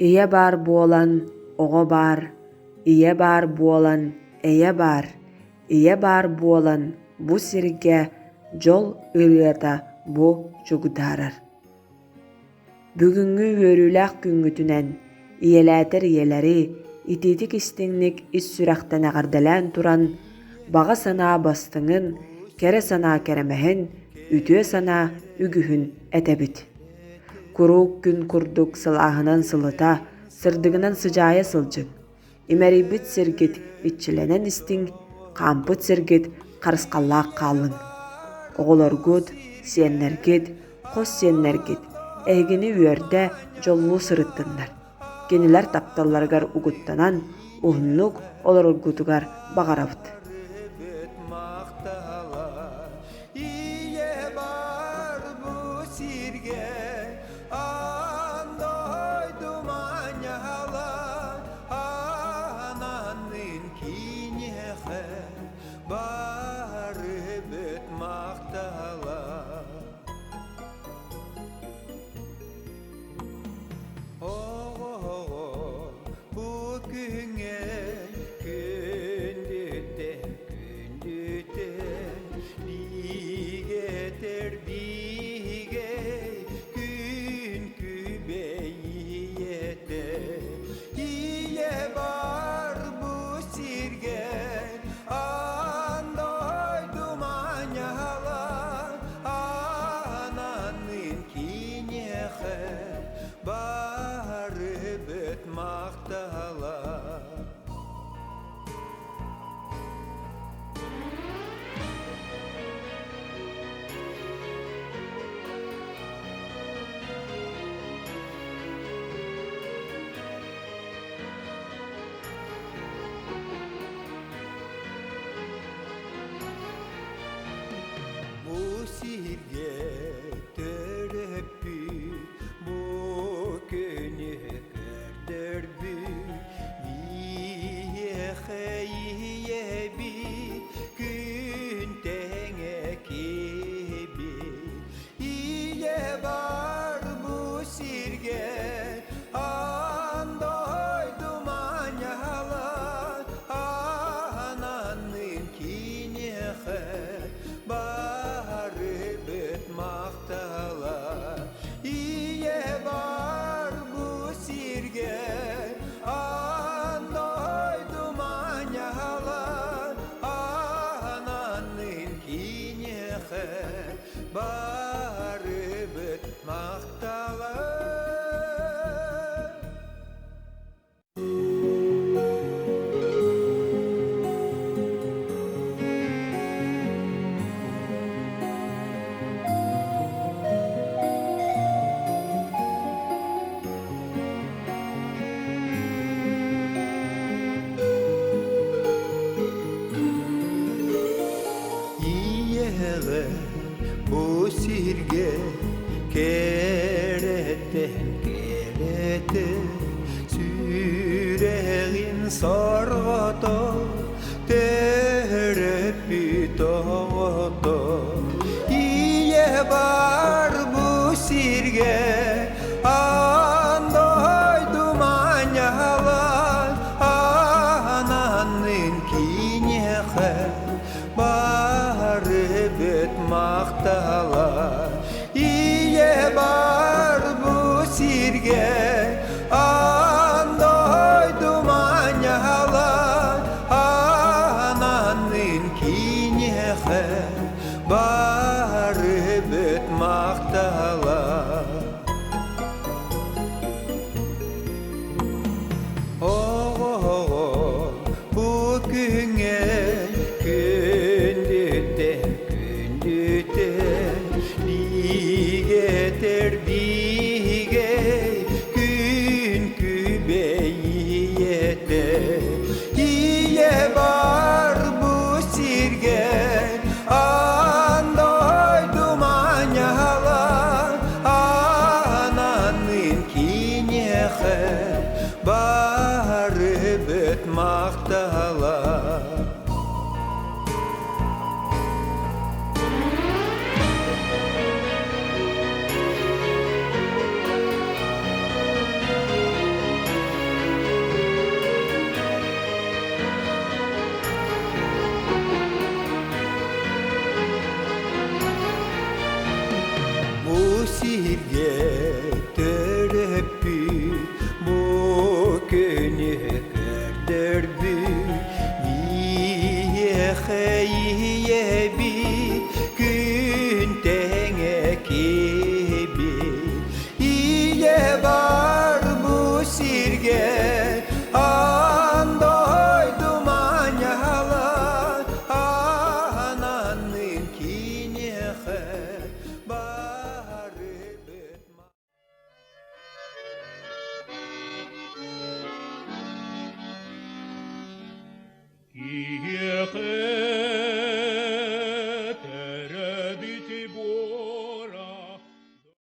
Ийэ баар буолан оҕо баар, ийэ баар буолан эйэ баар, ийэ баар буолан бу сиргэ дьол ырыата бу чугдаарар. Бүгүҥҥү үөрүүлээх күҥҥүтүнэн ийэлээтэр ийэлэри итиитик-истиҥник ис сүрэхтэн эҕэрдэлээн туран, баҕа санаа бастыҥын, кэрэ санаа кэрэмэһин, үтүө санаа үгүһүн этэбит. Куруук күн курдук сылааһынан сылыта, сырдыгынан сыдьаайа сылдьыҥ. Имэрийбит сиргит иччилэнэн истиҥ, хаампыт сиргит харысхаллаах хааллыҥ. Оҕолоргут, сиэннэргит, хос сиэннэргит эһигини үөрдэ, дьоллуу сырыттыннар. Кинилэр тапталларыгар угуттанан, уһуннук олороргутугар баҕарабыт. Аан дойду манньала аананын киниэхэ барыбыт махтала. Оҕо-оҕо бу күҥҥэ күндүттэн күндүтэн Биигэтэр биигэ күн күбэй ийэтэ Ийэ бар бу сиргэ аан дойду манньала Аананын киниэхэ барыбыт махтала. Бу сиргэ төрөппүт бу күнү көрдөрбүт Биһиэхэ ийэбит күн тэҥэ киһибит Ийэ бар бу сиргэ аан дойду манньала Аананын киниэхэ барыбыт махтала Ийэ бар бу сиргэ аан дойду манньала аананын киниэхэ барыбыт махтала. Ийэҕэ бу сиргэ кэрэттэн кэрэтэ сүрэҕин сор. киниэхэ бары бүт махтала Ийэ бар бу сиргэ аан дойду манньала Аананын киниэхэ бары бүт махтала Оҕо бу күҥҥэ күндүтэ күндүтэ биигэтэр биигэ күн күбэй ийэтэ ийэ бар бу сиргэ аан дойду манньала Ананын киниэхэ бары бүт махтала. Бу сиргэ төрөппүт, бу күнү көрдөрбүт, биһиэхэ ийэбит.